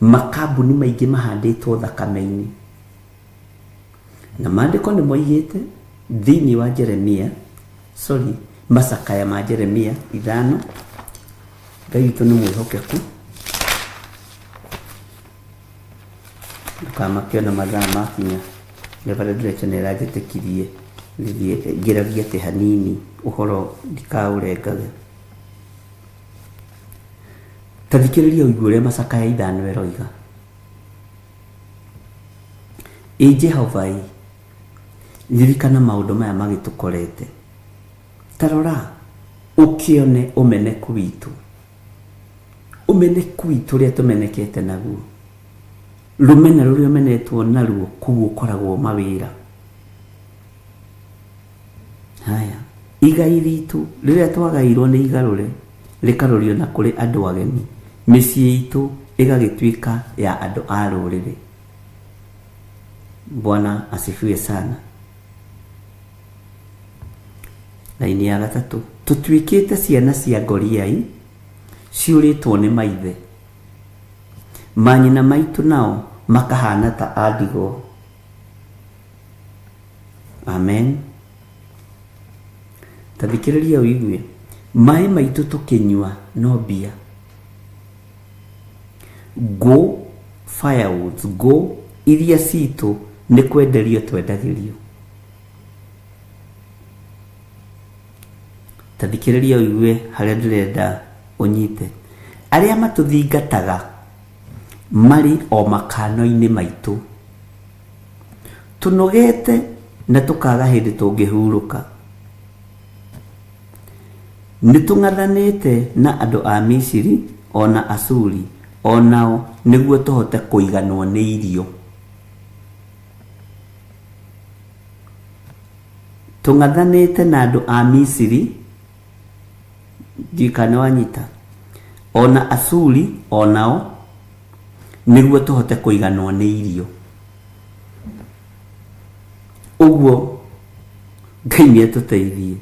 makambuni maingĩ mahandĩtwo thakame-inĩ. Na maandĩko nĩ moigĩte thĩinĩ wa Jeremia, sorry, macakaya ma Jeremia 5, Ngai witũ nĩ mwĩhokeku, ndũkamake ona mathaa makinya. Reverend Rachel nĩ aranjĩtĩkirie ngĩthiĩ ngĩragie atĩ hanini ũhoro ndikaũrengage. Ta thikĩrĩria ũigue ũrĩa macakaya 5 ĩroiga. Ĩ Jehova ĩ, ririkana maũndũ maya magĩtũkorete. Ta rora ũkĩone ũmeneku witũ, ũmeneku witũ ũrĩa tũmenekete naguo. Rũmena rũrĩa ũmenetwo naruo kũu ũkoragwo mawĩra. Haya, igai ritũ rĩrĩa twagairwo nĩ igarũre, rĩkarũrio na kũrĩ andũ ageni, mĩciĩ itũ ĩgagĩtuĩka ya andũ a rũrĩrĩ. Bwana asifiwe sana. Raini ya 3, tũtuĩkĩte ciana cia ngoriai ciũrĩtwo nĩ maithe, manyina maitũ nao makahana ta a ndigwa. Amen. Ta thikĩrĩria ũigue, maĩ maitũ tũkĩnyua no mbia. Ngũ, firewoods, ngũ iria citũ nĩ kwenderio twendagĩrio. Ta thikĩrĩria ũigue harĩa ndĩrenda ũnyite. Arĩa matũthingataga marĩ o makano-inĩ maitũ. Tũnogete na tũkaga hĩndĩ tũngĩhurũka. Nĩ tũng'athanĩte na andũ a Misiri ona Asuri onao nĩguo tũhote kũiganwo nĩ irio. Tũng'athanĩte na andũ a Misiri, ndiũĩ kana wanyita, ona Asuri onao nĩguo tũhote kũiganwo nĩ irio. Ũguo Ngai nĩ atũteithie.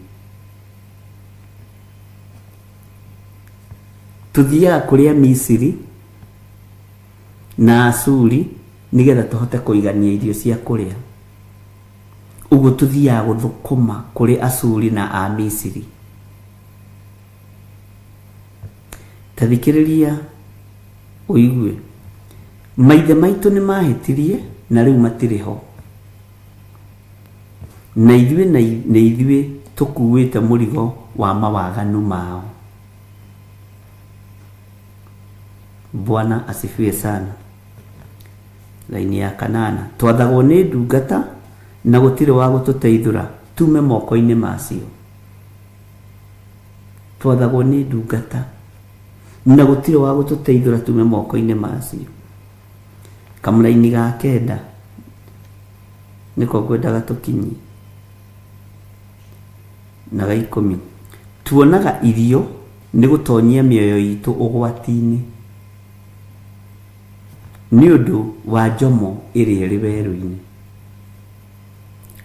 Tũthiaga kũrĩa Misiri na Asuri nĩgetha tũhote kũigania irio cia kũrĩa. Ũguo tũthiaga gũthũkũma kũrĩ Asuri na a Misiri. Ta thikĩrĩria ũigue. Maithe maitũ nĩ mahĩtirie na rĩu matirĩ ho. Na ithuĩ nĩ ithuĩ tũkuĩte mũrigo wa mawaganu mao. Bwana asifiwe sana. Laini ya 8, twathagwo nĩ ndungata na gũtirĩ wa gũtũteithũra tume moko-inĩ macio. Twathagwo nĩ ndungata na gũtirĩ wa gũtũteithũra tume moko-inĩ macio. Kamũraini ga 9 nĩko ngwendaga tũkinyie, na ga 10. Tuonaga irio nĩ gũtonyia mĩoyo itũ ũgwati-inĩ nĩ ũndũ wa njomo ĩrĩa ĩrĩ werũ-inĩ.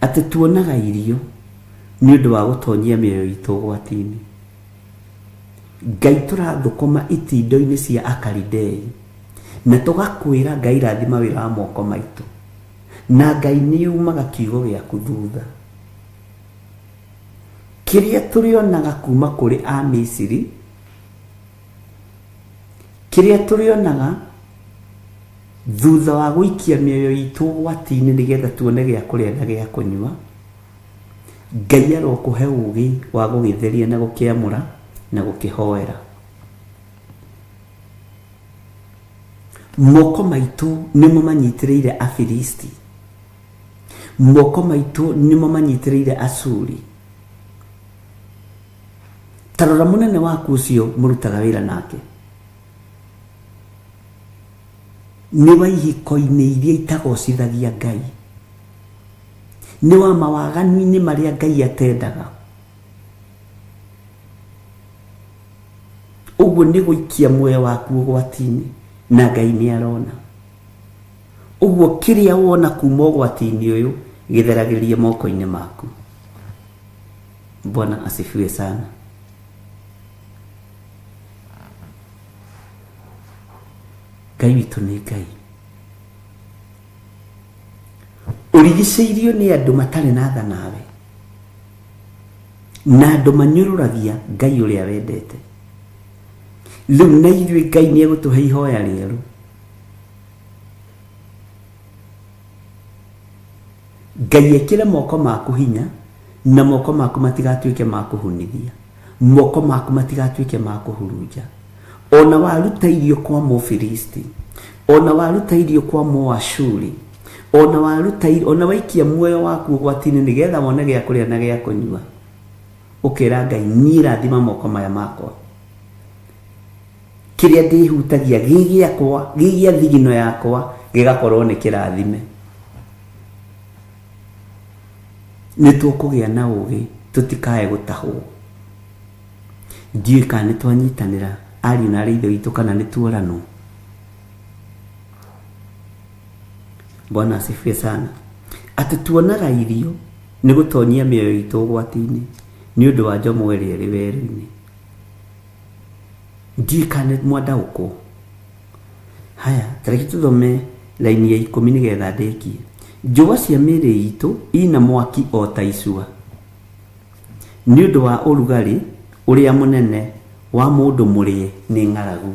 Atĩ tuonaga irio nĩ ũndũ wa gũtonyia mĩoyo itũ ũgwati-inĩ. Ngai tũrathũkũma itindo-inĩ cia Akalidei na tũgakwĩra Ngai rathima wĩra wa moko maitũ, na Ngai nĩ umaga kiugo gĩaku thutha. Kĩrĩa tũrĩonaga kuma kũrĩ a Misiri, kĩrĩa tũrĩonaga thutha wa gũikia mĩoyo itũ ũgwati-inĩ nĩgetha tuone gĩa kũrĩa na gĩa kũnyua, Ngai arokũhe ũũgĩ wa gũgĩtheria na gũkĩamũra na gũkĩhoera. Moko maitũ nĩmo manyitĩrĩire Afilisti, moko maitũ nĩmo manyitĩrĩire Asuri. Ta rora mũnene waku ũcio mũrutaga wĩra nake, nĩ wa ihiko-inĩ iria itagocithagia Ngai, nĩ wa mawaganu-inĩ marĩa Ngai atendaga. Ũguo nĩ gũikia muoyo waku ũgwati-inĩ, na Ngai nĩ arona. Ũguo kĩrĩa wona kuma ũgwati-inĩ ũyũ gĩtheragĩrie moko-inĩ maku. Bwana asifiwe sana. Ngai witũ nĩ Ngai. Ũrigicĩirio nĩ andũ matarĩ na tha nawe, na andũ manyũrũragia Ngai ũrĩa wendete. Rĩu na ithuĩ Ngai nĩ egũtũhe ihoya rĩerũ. Ngai ekĩre moko maku hinya, na moko maku matigatuĩke ma kũhunithia, moko maku matigatuĩke ma kũhurunja. Ona waruta irio kwa Mũfilisti, ona waruta irio kwa Mũashuri, ona waruta irio, ona waikia muoyo waku ũgwati-inĩ nĩgetha wone gĩa kũrĩa na gĩa kũnyua, ũkera Ngai, niĩ rathima moko maya makwa. Kĩrĩa ndĩhutagia gĩ gĩakwa, gĩ gĩa thigino yakwa, gĩgakorwo nĩ kĩrathime. Nĩ tũkũgĩa na ũgĩ tũtikae gũtahwo. Ndiũĩ kana nĩ twanyitanĩra ariũ na arĩ ithe witũ kana nĩ tuoranwo. Bwana asifiwe sana. Atĩ tuonaga irio nĩ gũtonyia mĩoyo itũ ũgwati-inĩ nĩ ũndũ wa njomo ĩrĩa ĩrĩ werũ-inĩ. Ndiũĩ kana nĩ mwandaũkwo. Haya, tareke tũthome raini ya ikũmi nĩgetha ndĩkie. Njũa cia mĩĩrĩ itũ ina mwaki o ta icua, nĩ ũndũ wa ũrugarĩ ũrĩa mũnene wa mũndũ mũrĩe nĩ ng'aragu.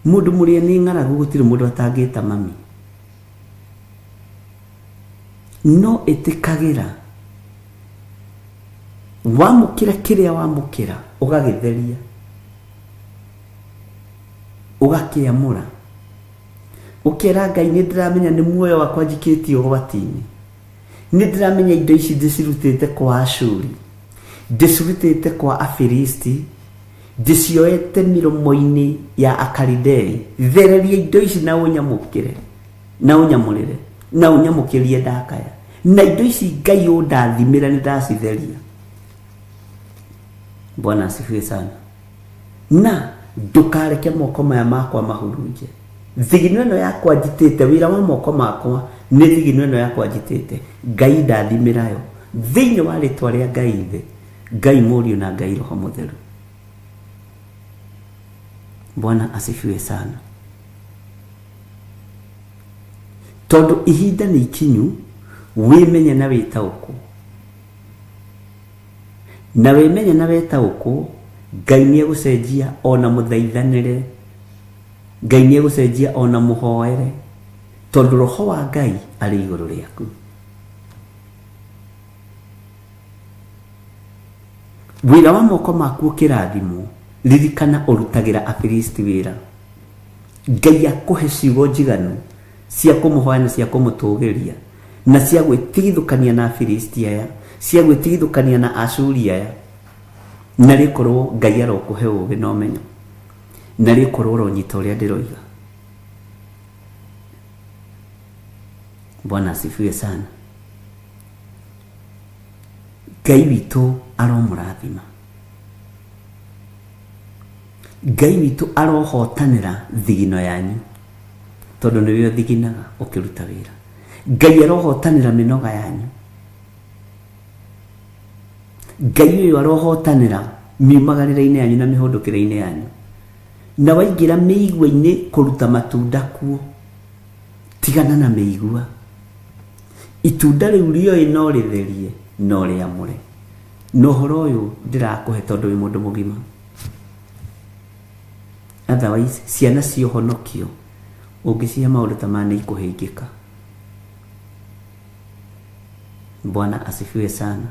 Mũndũ mũrĩe nĩ ng'aragu gũtirĩ mũndũ atangĩta mami. No ĩtĩkagĩra wamũkĩra kĩrĩa wamũkĩra ũgagĩtheria, ũgakĩamũra, ũkera Ngai nĩ ndĩramenya nĩ muoyo wakwa njikĩtie ũgwati-inĩ, nĩ ndĩramenya indo ici ndĩcirutĩte kwa Ashuri, ndĩcirutĩte kwa Afilisti, ndĩcioete mĩromo-inĩ ya Akalidei, thereria indo ici na ũnyamũkĩre, na ũnyamũrĩre, na ũnyamũkĩrie ndakaya, na indo ici Ngai ũndathimĩra nĩ ndacitheria. Bwana asifiwe sana. Na ndũkareke moko maya makwa mahurunje. Thigino ĩno yakwa njitĩte, wĩra wa moko makwa nĩ thigino ĩno yakwa njitĩte, Ngai ndathimĩra yo thĩinĩ wa rĩtwa rĩa Ngai Ithe, Ngai Mũriũ na Ngai Roho Mũtheru. Bwana asifiwe sana. Tondũ ihinda nĩ ikinyu wĩmenye na wĩtaũkwo, na wĩmenye na wetaũkwo, Ngai nĩ egũcenjia ona mũthaithanĩre, Ngai nĩ egũcenjia ona mũhoere, tondũ roho wa Ngai arĩ igũrũ rĩaku. Wĩra wa moko maku ũkĩrathimwo, ririkana ũrutagĩra Afilisti wĩra. Ngai akũhe ciugo njiganu cia kũmũhoya na cia kũmũtũgĩria, na cia gwĩtigithũkania na Afilisti aya, cia gwĩtigithũkania na Ashuri aya, na rĩkorwo Ngai arokũhe ũgĩ na ũmenyo, na rĩkorwo ũronyita ũrĩa ndĩroiga. Bwana asifiwe sana. Ngai witũ aromũrathima. Ngai witũ arohotanĩra thigino yanyu, tondũ nĩwe ũthiginaga ũkĩruta wĩra. Ngai arohotanĩra mĩnoga yanyu. Ngai ũyũ arohotanĩra miumagarĩre-inĩ yanyu na mĩhũndũkĩre-inĩ yanyu. Na waingĩra mĩigua-inĩ kũruta matunda kuo, tigana na mĩigua. Itunda rĩu rĩoĩ no rĩtherie, no rĩamũre. Na ũhoro ũyũ ndĩrakũhe tondũ wĩ mũndũ mũgima. Otherwise, ciana cia ũhonokio, ũngĩcihe maũndũ ta maya nĩ ikũhĩngĩka. Bwana asifiwe sana.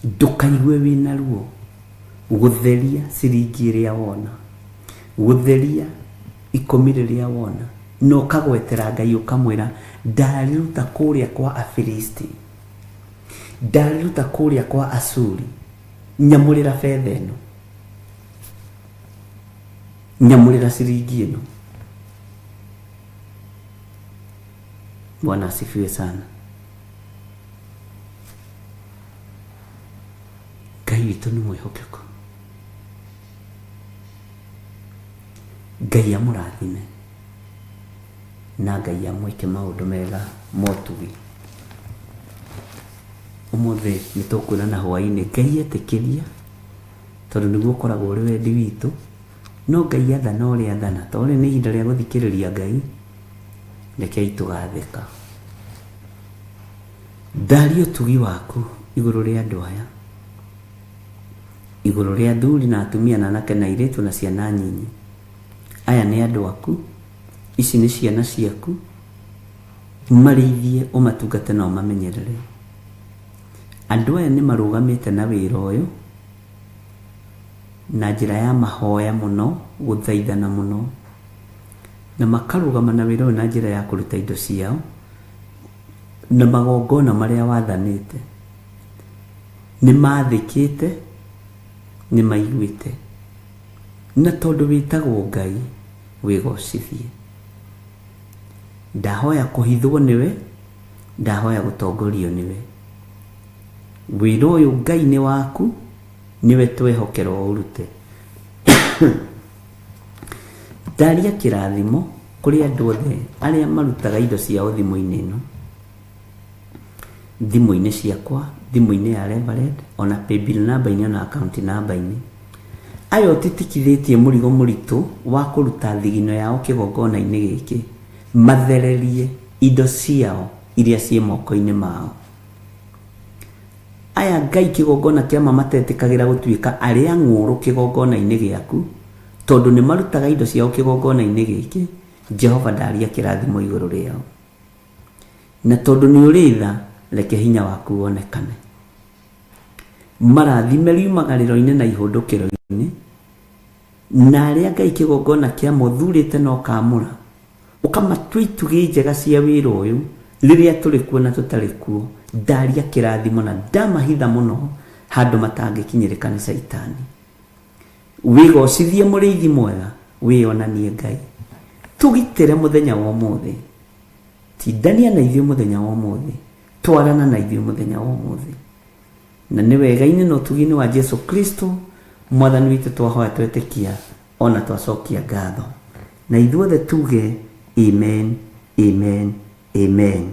Ndũkaigue wĩna ruo gũtheria ciringi ĩrĩa wona, gũtheria ikũmi rĩrĩa wona, na ũkagwetera Ngai ũkamwĩra ndarĩruta kũrĩa kwa Afilisti, ndarĩruta kũrĩa kwa Asuri, nyamũrĩra betha ĩno, nyamũrĩra ciringi ĩno. Bwana asifiwe sana. Ngai witũ nĩ mwĩhokeku. Ngai amũrathime. Na Ngai amwĩke maũndũ mega motugi. Ũmũthĩ nĩ tũkuonana hwaĩ-inĩ Ngai etĩkĩria, tondũ nĩguo ũkoragwo ũrĩ wendi witũ. No Ngai athana ũrĩa athana, tondũ rĩrĩ nĩ ihinda rĩa gũthikĩrĩria Ngai, rekei tũgathĩka. Ndaria ũtugi waku igũrũ rĩa andũ aya, igũrũ rĩa athuri na atumia na anake na airĩtu na ciana nyinyi. Aya nĩ andũ aku, ici nĩ ciana ciaku, marĩithie, ũmatungate na ũmamenyerere. Andũ aya nĩ marũgamĩte na wĩra ũyũ na njĩra ya mahoya mũno, gũthaithana mũno, na makarũgama na wĩra ũyũ na njĩra ya kũruta indo ciao na magongona marĩa wathanĩte. Nĩ mathĩkĩte, nĩ maiguĩte. Na tondũ wĩtagwo Ngai, wĩgocithie. Ndahoya kũhithwo nĩwe, ndahoya gũtongorio nĩwe. Wĩra ũyũ Ngai nĩ waku, nĩwe twehokerwo ũrute. Ndaria kĩrathimo kũrĩ andũ othe arĩa marutaga indo ciao thimũ-inĩ ĩno, thimũ-inĩ ciakwa, thimũ-inĩ ya Reverend, ona paybill number-inĩ ona account number-inĩ. Aya ũtitikithĩtie mũrigo mũritũ wa kũruta thigino yao kĩgongona-inĩ gĩkĩ, mathererie indo ciao iria ciĩ moko-inĩ mao. Aya Ngai kĩgongona kĩa ma matetĩkagĩra gũtuĩka arĩa ng'ũũrũ kĩgongona-inĩ gĩaku, tondũ nĩ marutaga indo ciao kĩgongona-inĩ gĩkĩ, Jehova ndaria kĩrathimo igũrũ rĩao. Na tondũ nĩ ũrĩ tha, reke hinya waku wonekane. Marathime riumagarĩro-inĩ na ihũndũkĩro-inĩ, na arĩa Ngai kĩgongona kĩa ma ũthurĩte na ũkaamũra, ũkamatua itugĩ njega cia wĩra ũyũ, rĩrĩa tũrĩ kuo na tũtarĩ kuo, ndaria kĩrathimo na ndamahitha mũno handũ matangĩkinyĩrĩka nĩ Caitani. Wĩgocithie mũrĩithi mwega, wĩyonanie Ngai. Tũgitĩre mũthenya wa ũmũthĩ. Tindania na ithuĩ mũthenya wa ũmũthĩ. Twarana na ithuĩ mũthenya wa ũmũthĩ. Na nĩ wega-inĩ na ũtugi-inĩ wa Jesu Kristo Mwathani witũ twahoya twetĩkia ona twacokia ngatho. Na ithuothe tuge amen, amen, amen.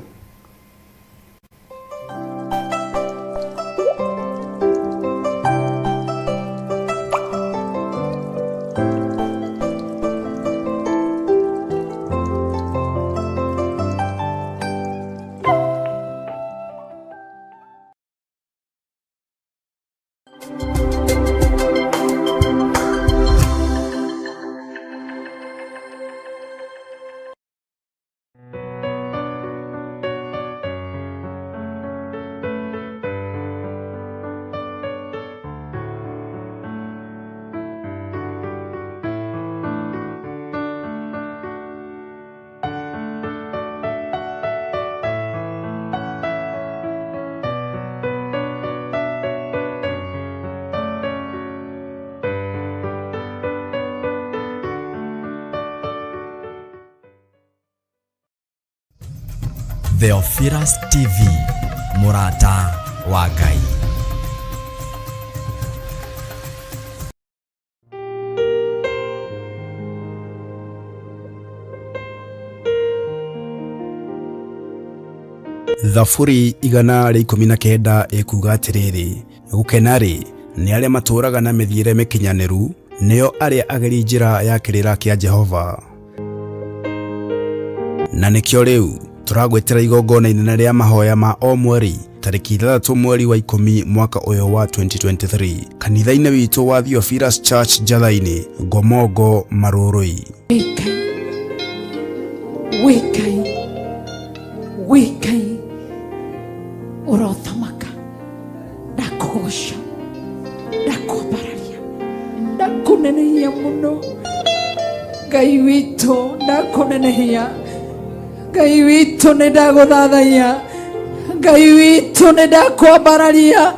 Theophilus TV, mũrata wa Ngai. Thaburi 119 ĩkuuga atĩrĩrĩ, gũkena-rĩ, nĩ arĩa matũũraga na mĩthiĩre mĩkinyanĩru, nĩo arĩa ageri njĩra ya kĩrĩra kĩa Jehova. Na nĩkĩo rĩu tũragwĩtĩra igongona inene rĩa mahoya ma o mweri tarĩki 6 mweri wa 10 mwaka ũyũ wa 2023 kanitha-inĩ witũ wa Theophilus Church Njatha-inĩ, Ngomongo, Marũrũi. Wĩ Ngai, wĩ Ngai, wĩ Ngai ũrothamaka, ndakũgoca, ndakwambararia, ndakũnenehia mũno. Ngai witũ, ndakũnenehia. Ngai witũ, nĩ ndagũthathaiya. Ngai witũ, nĩ ndakwambararia.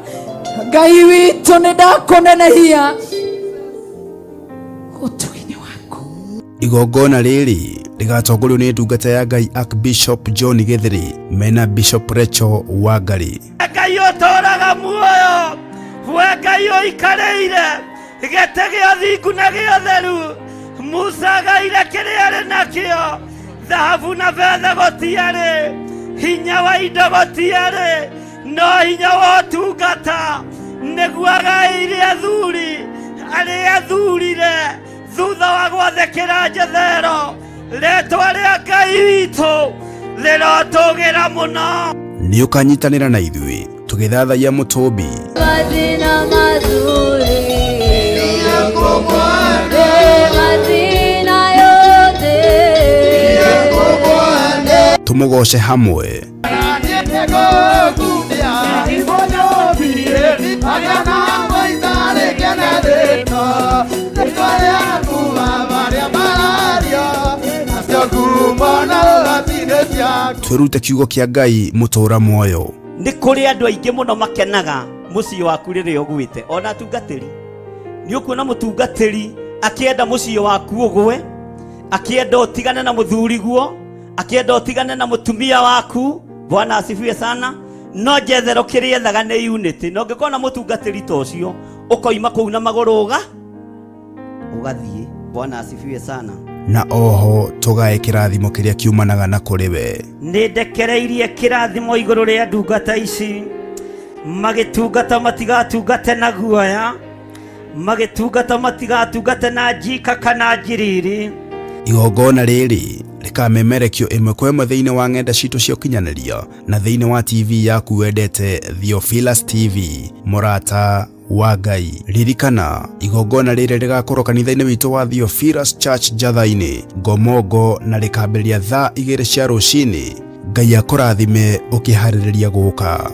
Ngai witũ, nĩ ndakũnenehia ũtugi-inĩ waku. Igongona rĩrĩ rĩgatongorio nĩ ndungata ya Ngai Archbishop John Gĩthĩrĩ mena Bishop Rachel Wangari. Ngai ũtũũraga muoyo, we Ngai ũikarĩire gĩtĩ gĩa thingu na gĩa ũtheru. Musa agaire kĩrĩa arĩ nakĩo. Thahabu na betha gũtiarĩ, hinya wa indo gũtiarĩ, no hinya wa ũtungata nĩguo agaĩire athuri arĩa athurire thutha wa gwathĩkĩra Jethero. Rĩtwa rĩa Ngai witũ rĩrotũgĩra mũno. Nĩ ũkanyitanĩra na ithuĩ tũgĩthathaiya mũtũmbi. Mathĩna mathuri mathĩna yothe. Tũmũgoce hamwe. Twĩrute kiugo kĩa Ngai mũtũra muoyo. Nĩ kũrĩ andũ aingĩ mũno makenaga mũciĩ waku rĩrĩa ũgwĩte, ona atungatĩri. Nĩ ũkuona mũtungatĩri akĩenda mũciĩ waku ũgwe, akĩenda ũtigane na mũthuriguo, akĩenda ũtigane na mũtumia waku. Bwana asifiwe sana. No Jethero kĩrĩa ethaga nĩ unity. Na ũngĩkorwo na mũtungatĩri ta ũcio, ũkoima kũu na magũrũ ũgathiĩ. Bwana asifiwe sana. Na oho tũgae kĩrathimo kĩrĩa kiumanaga na kũrĩ we. Nĩ ndekereirie kĩrathimo igũrũ rĩa ndungata ici, magĩtungata matigatungate na guoya, magĩtungata matigatungate na njika kana njiriri. Igongona rĩrĩ rĩkamemerekio ĩmwe kwa ĩmwe thĩinĩ wa ng'enda citũ cia ũkinyanĩria na thĩinĩ wa TV yaku wendete Theophilus TV, mũrata wa Ngai. Ririkana, igongona rĩrĩ rĩgakorwo kanitha-inĩ witũ wa Theophilus Church Njatha-inĩ, Ngomongo, na rĩkambĩrĩria thaa 2 cia rũcinĩ. Ngai akũrathime ũkĩharĩrĩria gũka.